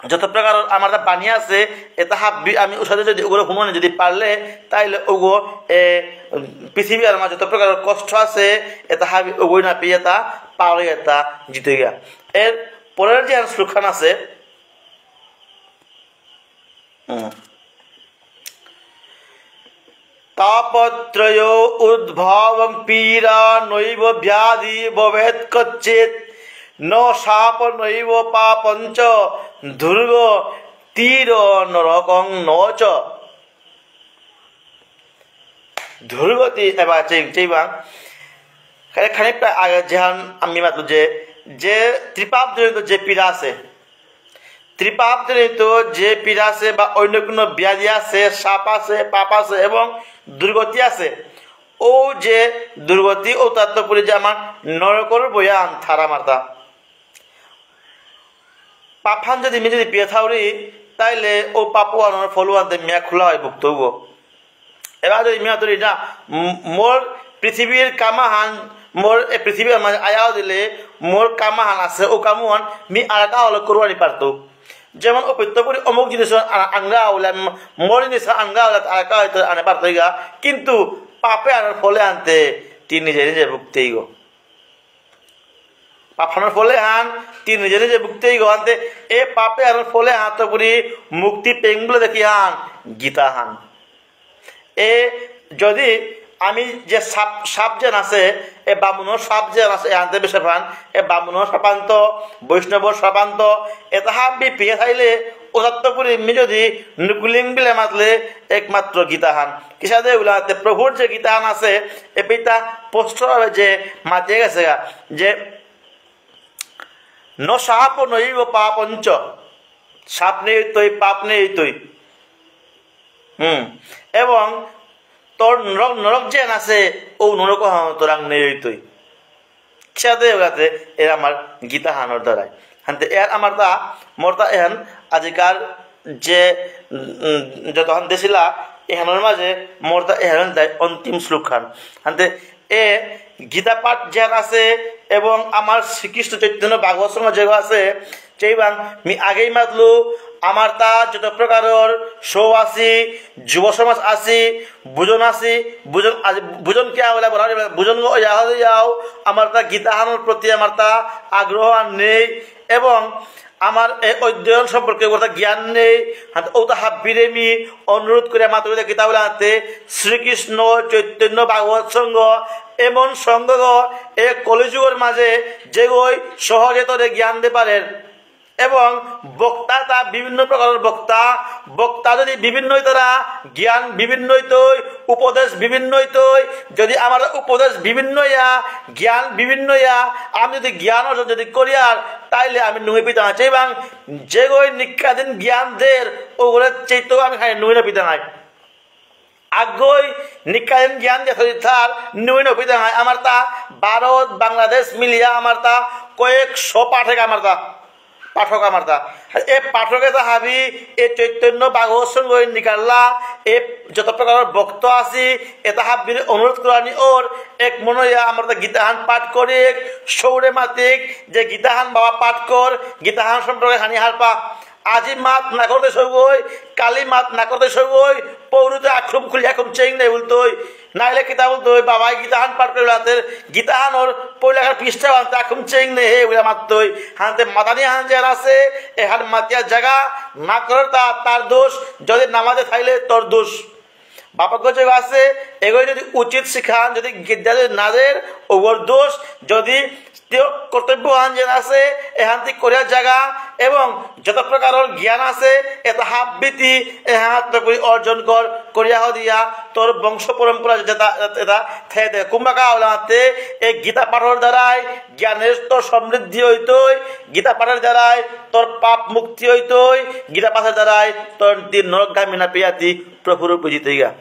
যত প্রকার আমার তা বাণী আছে, এটা হাব্বি আমি ওসাদে যদি ওগুলো হুননে যদি পারলে, তাইলে ওগো এ পৃথিবী আর আমার যত প্রকার কষ্ট আছে, এটা হাবি ওগোই না পেয়ে তা পারে এটা জিতে গিয়া। এর পরের যে শ্লোকখান আছে, হুম। তাপত্রয় উদ্ভবং পীড়া নৈব ব্যাধি ভবেৎ কচ্চিৎ। ন শাপ নৈব পাপঞ্চ দুর্গতির নরকং ন চ। দুর্গতি এবার চেই, চেইবাং। খালি, খালি প্রায় আগে যেহান আমি মাতলু যে, যে ত্রিপাপ জনিত যে পীড়া আছে, ত্রিপাপ জনিত যে পীড়া আছে বা অন্য কোনো ব্যাধি আছে, শাপ আছে, পাপ আছে এবং দুর্গতি আছে, ও যে দুর্গতি ও তাত্ত্বপুরী যে আমার নরকর বয়ান থারা মারতা। পাপহান যদি মি যদি পিয়ে থাউরি, তাইলে ও পাপ আনর ফল আনতে মিয়া খোলা হয় ভুক্ত হবো। এবার যদি মিয়া ধরি না, ম-, মোর পৃথিবীর কামাহান, মোর এ পৃথিবীর মাঝে আয়াও দিলে, মোর কামাহান আছে, ও কামুহান মি আরাকা হলে করুয়ানি পারতো। যেমন ও পিত্ত করি অমুক জিনিস আ-, আঙ্গা হলে, ম-, মোর জিনিস আঙ্গা হলে আরাকা হয়তো আনে পারতো গা, কিন্তু পাপে আনার ফলে আনতে তি নিজে নিজে ভুগতেই গো। পাপহানর ফলে হান, তি নিজে নিজে ভুগতেই গো আনতে, এ পাপে আনার ফলে হান তো করি মুক্তি পেং বলে দেখি হান, গীতা হান। এ যদি আমি যে সাপ, সাপ যেন আছে, এ বামুনর সাপ যেন আছে, এ আনতে বেশে পান, এ বামুনর সাপান্ত, বৈষ্ণবর সাপান্ত, এ তাহা বি পিয়ে থাইলে, ও সত্য করি মি যদি নুকুলিং বিলে মাতলে একমাত্র গীতাহান। কিসাদে উলাতে প্রভুর যে গীতাহান আছে, এ পিতা স্পষ্টভাবে যে মাতিয়ে গেছে গা, যে ন শাপ নৈব পাপঞ্চ, শাপ নেই তৈ, পাপ নেই তৈ। হুম, এবং তোর নরক, নরক যেন আছে, ও নরক হান তোরাং নেই তৈ। সাথে ওগাতে এর আমার গীতা হানোর দ্বারাই। হানতে এর আমার তা, মোর তা এহান আজিকার যে, উম, যত হান দেছিলা, এহানোর মাঝে মোর তা এহান তাই অন্তিম শ্লোক হান। হানতে এ গীতা পাঠ যেন আছে এবং আমার শ্রীকৃষ্ণ চৈতন্য ভাগবত সংঘ যেগো আছে, সেইবাং মি আগেই মাতলু, আমার তা যত প্রকারর শো আছি, যুব সমাজ আছি, বুজন আছি, বুজন আছি, বুজন কে আগলে বলা যাবে, বুজন গো ইয়া হলে যাও, আমার তা গীতা হানোর প্রতি আমার তা আগ্রহ আর নেই। এবং আমার এই অধ্যয়ন সম্পর্কে ওটা জ্ঞান নেই। হাতে ওটা হাব্বিরে মি অনুরোধ করে মাত্র কিতাব হাতে শ্রীকৃষ্ণ চৈতন্য ভাগবত সংঘ এমন সংঘ এ কলিযুগর মাঝে যেগই সহজে তোরে জ্ঞান দে পারের। এবং বক্তা তা বিভিন্ন প্রকারর বক্তা, বক্তা যদি বিভিন্ন হইতারা, জ্ঞান বিভিন্ন হইতই, উপদেশ বিভিন্ন হইতই। যদি আমার উপদেশ বিভিন্ন ইয়া, জ্ঞান বিভিন্ন ইয়া, আমি যদি জ্ঞান অর্জন যদি করিয়ার, তাইলে আমি নুঙি পিতা আছে। এবং যেগই নিকাদিন জ্ঞান দের, ওগুলো চেইতেও আমি খাই নুঙি না পিতা নাই। আগই নিকাদিন জ্ঞান যে শরীর থার, নুঙি না পিতা নাই। আমার তা ভারত, বাংলাদেশ মিলিয়া আমার তা কয়েকশো পাঠক আমার তা, পাঠক আমার তা। এ পাঠকে তা হাবি, এ চৈতন্য ভাগবত সংঘ নিকাল্লা, এ যত প্রকার ভক্ত আছি, এটা হাবির অনুরোধ করানি ওর, এক মনে ইয়া আমার তা গীতাহান পাঠ করিক, সৌরে মাতিক, যে গীতাহান বাবা পাঠ কর, গীতাহান সম্পর্কে হানি হারপা। আজি মাত না করতে সৌগই, কালি মাত না করতে সৌগই, পৌরুতে আক্রম খুলি আক্রম চেইং নেই বলতই। নাইলে কিতা বলতই, বাবাই গীতাহান পাঠ করে লাতের, গীতাহানর পয়লাকার পৃষ্ঠা আনতে আক্রম চেইং নেই হে, ওরা মাততই। হানতে মাদানি হান যে আছে, এহান মাতিয়া জায়গা না করার তা তার দোষ, যদি নামাজে থাইলে তোর দোষ। বাপক যে আছে, এগোই যদি উচিত শিক্ষা যদি গিদ্যা যদি না দের, ওর দোষ, যদি তিয় কর্তব্য হান যেন আছে, এহান্তি করিয়া জাগা এবং যত প্রকারর জ্ঞান আছে, এটা হাব্বিতি, এহাত করি অর্জন কর, করিয়া হদিয়া, তোর বংশ পরম্পরা যেটা, এটা থে দে। কুম্বাকা ওলাতে, এই গীতা পাঠর দ্বারাই জ্ঞানের তোর সমৃদ্ধি হইতই, গীতা পাঠের দ্বারাই তোর পাপ মুক্তি হইতই, গীতা পাঠের দ্বারাই তোর দিন নরকগামী না পেয়াতি প্রভুর উপজিত হইগা।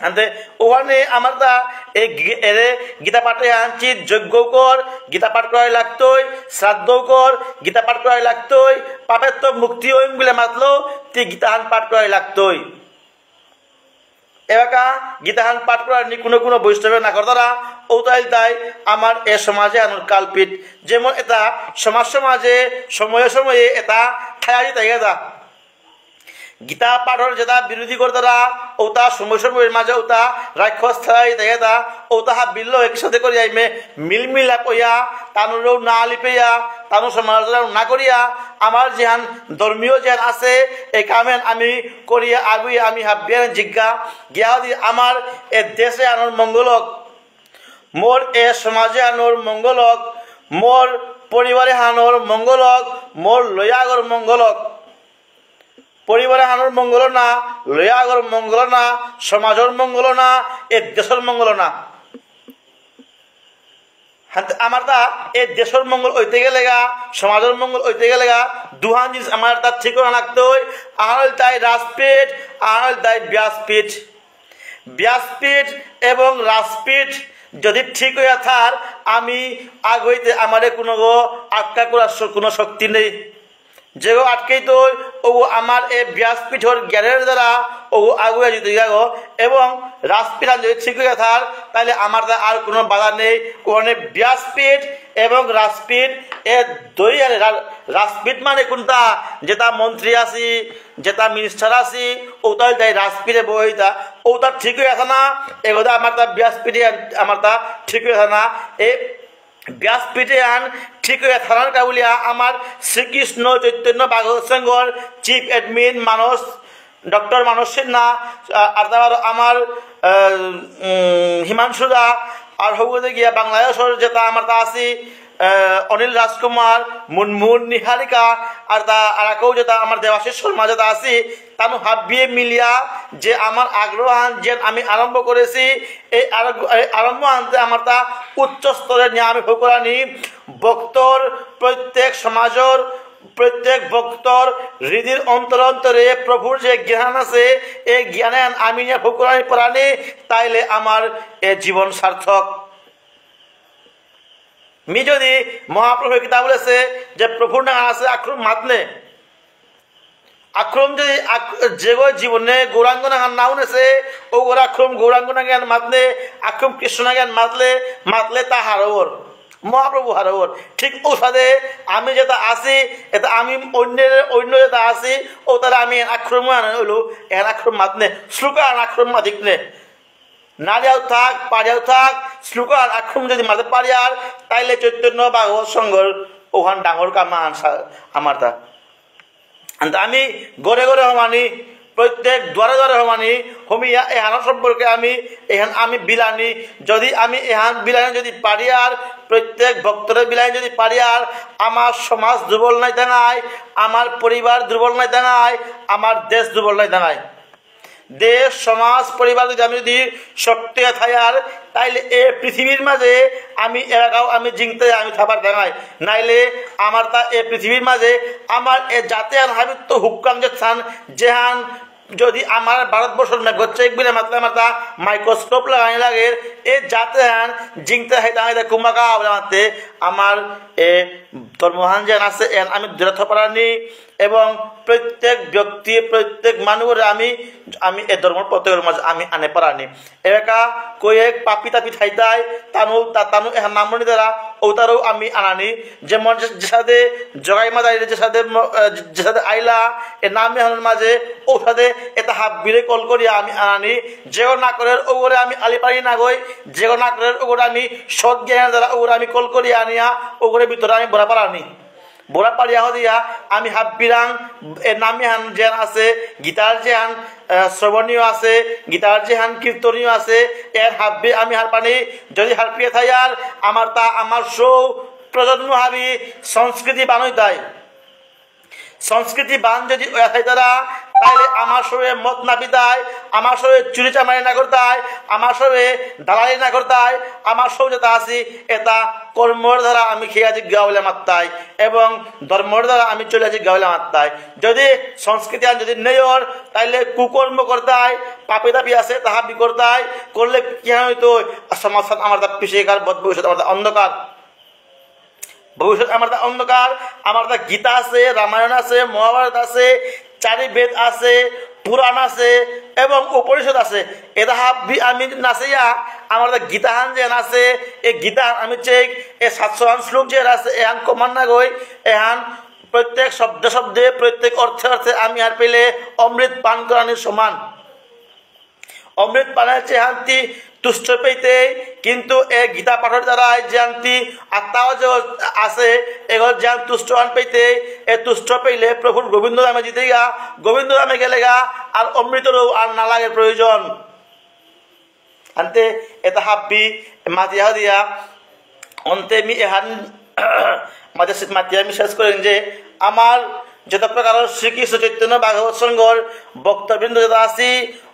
আনতে ওখানে আমার তা এই গি-, এরে গীতা পাঠে আনছি, যজ্ঞ কর, গীতা পাঠ করাই লাগতই, শ্রাদ্ধ কর, গীতা পাঠ করাই লাগতই, পাপের তো মুক্তি হইম বলে মাতলো, তি গীতাহান পাঠ করাই লাগতই। এবাকা গীতাহান পাঠ করার নি কোনো কোনো বৈষ্ণবে না করতারা, ওতাইল তাই আমার এ সমাজে আনুর কালপিট, যেমন এটা সমাজ সমাজে সময়ে সময়ে এটা থায়া দিতে গেদা। গীতা পাঠর যেটা বিরোধী করতারা, ওটা সময় সময়ের মাঝে ওটা রাক্ষস থাই দেখে তা, ওটা হা বিল্ল একসাথে করি আইমে মিলমিলা কইয়া, তানুরও না লিপেয়া, তানু সমালোচনা না করিয়া, আমার যেহান ধর্মীয় যেহান আছে, এই কামেন আমি করিয়া আগুই আমি হাবিয়ান জিজ্ঞা, গিয়া দি আমার এ দেশে আনোর মঙ্গলক, মোর এ সমাজে আনোর মঙ্গলক, মোর পরিবারে হানোর মঙ্গলক, মোর লয়াগর মঙ্গলক। পরিবার হানোর মঙ্গল না, লয়াগর মঙ্গল না, সমাজর মঙ্গল না, এ দেশর মঙ্গল না। হাত-, আমার তা এ দেশর মঙ্গল হইতে গেলে গা, সমাজর মঙ্গল হইতে গেলে গা, দুহান জিনিস আমার তা ঠিক করা লাগতই। আহান হইল তাই রাজপীঠ, আহান হইল তাই ব্যাসপীঠ। ব্যাসপীঠ এবং রাজপীঠ যদি ঠিক হইয়া থার, আমি আগ হইতে আমারে কোনো গো আটকা করার স-, কোনো শক্তি নেই। যেগো আটকেই তো ও আমার এ ব্যাসপীঠর জ্ঞানের দ্বারা ও আগুয়া যদি গো এবং রাজপীঠ যদি ঠিক হয়ে থার, তাহলে আমার তা আর কোনো বাধা নেই। ওখানে ব্যাসপীঠ এবং রাজপীঠ এ দুই আনে রা-, রাজপীঠ মানে কোনটা? যেটা মন্ত্রী আছি, যেটা মিনিস্টার আছি, ওটাই তাই রাজপীঠে বইতা, ওটা ঠিক হয়ে আছে না? এগোদা আমার তা ব্যাসপীঠে আন-, আমার তা ঠিক হয়ে আছে না? এ ব্যাসপীঠে আন ঠিক হয়ে থানার কাবুলিয়া আমার শ্রীকৃষ্ণ চৈতন্য ভাগবত সংঘর চিফ অ্যাডমিন মানস, ডক্টর মানস সিনহা, আ, আর তারপর আমার, আ, উম, হিমাংশু দা, আর হবুদে গিয়া বাংলাদেশর যেটা আমার তা আছি, আ, অনিল রাজকুমার, মুনমুন নিহারিকা, আর তা আর কেউ যেটা আমার দেবাশিস শর্মা যেটা আছি, তানু হাবিয়ে মিলিয়া যে আমার আগ্রহ আন যে আমি আরম্ভ করেছি, এই আরম্ভ, এই আরম্ভ আনতে আমার তা উচ্চ স্তরে নিয়ে আমি ফকরানি ভক্তর প্রত্যেক সমাজর প্রত্যেক ভক্তর হৃদির অন্তর অন্তরে প্রভুর যে জ্ঞান আছে, এই জ্ঞানে আমি নিয়ে ফকরানি পড়ানি, তাইলে আমার এ জীবন সার্থক। মি যদি মহাপ্রভু কিতা বলেছে যে প্রভুর নাম আছে আক্রম মাতনে, আক্রম যদি আক-, যেগো জীবনে গৌরাঙ্গ নাঙ নাও নেছে, ও গোরা আক্রম গৌরাঙ্গ নাঙ জ্ঞান মাতলে, আক্রম কৃষ্ণ নাঙ জ্ঞান মাতলে, মাতলে তা হারৌর। মহাপ্রভু হারৌর। ঠিক ঔসাদে আমি যেটা আছি, এটা আমি অন্যের, অন্য যেটা আছি, ও তারা আমি আক্রম আনা হইলো, এর আক্রম মাতনে, শ্লোক আর আক্রম মাতিক নে। নারিয়াও থাক, পারিয়াও থাক, শ্লোক আর আক্রম যদি মাতে পারি আর, তাইলে চৈতন্য ভাগবত সংঘর ওহান ডাঙর কাম আহান সা-, আমার তা। আনতে আমি ঘরে ঘরে হমানি, প্রত্যেক দুয়ারে দুয়ারে হমানি, হমিয়া এহান সম্পর্কে আমি, এহান আমি বিলানি, যদি আমি এহান বিলানি যদি পারি আর, প্রত্যেক ভক্তরে বিলানি যদি পারি আর, আমার সমাজ দুর্বল নাই দাঙায়, আমার পরিবার দুর্বল নাই দাঙায়, আমার দেশ দুর্বল নাই দাঙায়। দেশ, সমাজ, পরিবার যদি আমি যদি শক্তি থায়ার, তাইলে এ পৃথিবীর মাঝে আমি এলাকাও আমি জিংতে আমি থাবার দাঙাই। নাইলে আমার তা এ পৃথিবীর মাঝে আমার এ জাতে আন হাবিত তো হুক্কাম যে স্থান যেহান যদি আমার ভারতবর্ষর মেঘ হচ্ছে এক বিলে মাত্রা মাত্রা মাইক্রোস্কোপ লাগানি লাগে, এ জাতে আন জিংতে হাই দাঙাই দে কুমাকা বলে মাতে আমার এ ধর্মহান যেন আছে এন আমি দূরে থপারানি এবং প্রত্যেক ব্যক্তি, প্রত্যেক মানুষরে আমি, আমি এ ধর্মর প্রত্যেকের মাঝে আমি আনে পারানি। এবাকা কয়েক পাপি তাপি থাইতাই, তানু, তা-, তানু এহান নামনি দ্বারা ওতারও আমি আনানি। যেমন যে, যে সাথে জগাই মাদাই, যে সাথে ম-, আহ, যে সাথে আইলা, এ নাম এহানর মাঝে, ও সাথে এটা হাব্বিরে কল করিয়া আমি আনানি। যেও না করে ওগরে আমি আলিপানি না গই, যেও না করে ওগরে আমি সৎ জ্ঞানের দ্বারা ওগরে আমি কল করিয়া আনিয়া, ওগরে ভিতরে আমি বড়া পারানি। বড়া পারিয়া হদিয়া আমি হাব্বিরাং এ নামে হান যেন আছে, গীতার যে হান, আহ, শ্রবণীয় আছে, গীতার যে হান কীর্তনীয় আছে, এর হাব্বি আমি হারপানি। যদি হারপিয়ে থাই আর আমার তা আমার সৌ প্রজন্ম হাবি সংস্কৃতি বানই তাই। সংস্কৃতি বান যদি ওয়া থাই তারা, তাহলে আমার সবে মত না পিতায়, আমার সবে চুরি চামারি না করতায়, আমার সবে দালালি না করতায়, আমার সব যেটা আছি, এটা কর্মর দ্বারা আমি খেয়ে আছি গাওলে মাত্তায় এবং ধর্মর দ্বারা আমি চলে আছি গাওলে মাত্তায়। যদি সংস্কৃতি আর যদি নেই ওর, তাহলে কুকর্ম করতায়, পাপে তাপি আছে, তাহা বিকরতায়, করলে কি হয়তো সমাজ আমার তা পিছিয়ে কার বদ ভবিষ্যৎ আমার তা অন্ধকার। ভবিষ্যৎ আমার তা অন্ধকার, আমার তা গীতা আছে, রামায়ণ আছে, মহাভারত আছে, চারি বেদ আছে, পুরাণ আছে এবং উপনিষদ আছে। এটা হাবি আমি নাচেয়া আমার তা গীতাহান যে আছে, এই গীতা আমি চেক, এই সাতশো আন শ্লোক যে আছে, এহান কমান না গই, এহান প্রত্যেক শব্দে শব্দে, প্রত্যেক অর্থে অর্থে আমি আর পেলে অমৃত পান করানির সমান। অমৃত পানের চেহান্তি তুষ্ট পেতে, কিন্তু এ গীতা পাঠের দ্বারা যে আন্তি আত্মাও যে আছে, এগর যে তুষ্ট আন পেতে, এ তুষ্ট পেলে প্রভুর গোবিন্দ ধামে জিতেগা, গোবিন্দ ধামে গেলেগা, আর অমৃতরও আর না লাগে প্রয়োজন। আনতে এটা হাব্বি মাতিয়া দিয়া অন্তে মি এহান মাঝে সে-, মাতিয়া আমি শেষ করেন যে আমার যত প্রকার শ্রীকৃষ্ণ চৈতন্য ভাগবত সংঘর ভক্তবৃন্দ যত আছি,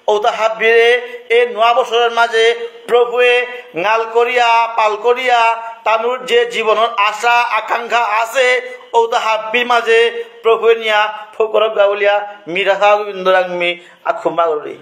ওতা হাব্বিরে এ নোয়া বছরের মাঝে প্রভুয়ে ঙাল করিয়া, পাল করিয়া, তানুর যে জীবনের আশা, আকাঙ্ক্ষা আছে, ওতা হাব্বির মাঝে প্রভুয়ে নিয়া ফকরক গাউলিয়া, মিরাসা গোবিন্দ রাংমি, আখুমা গরি।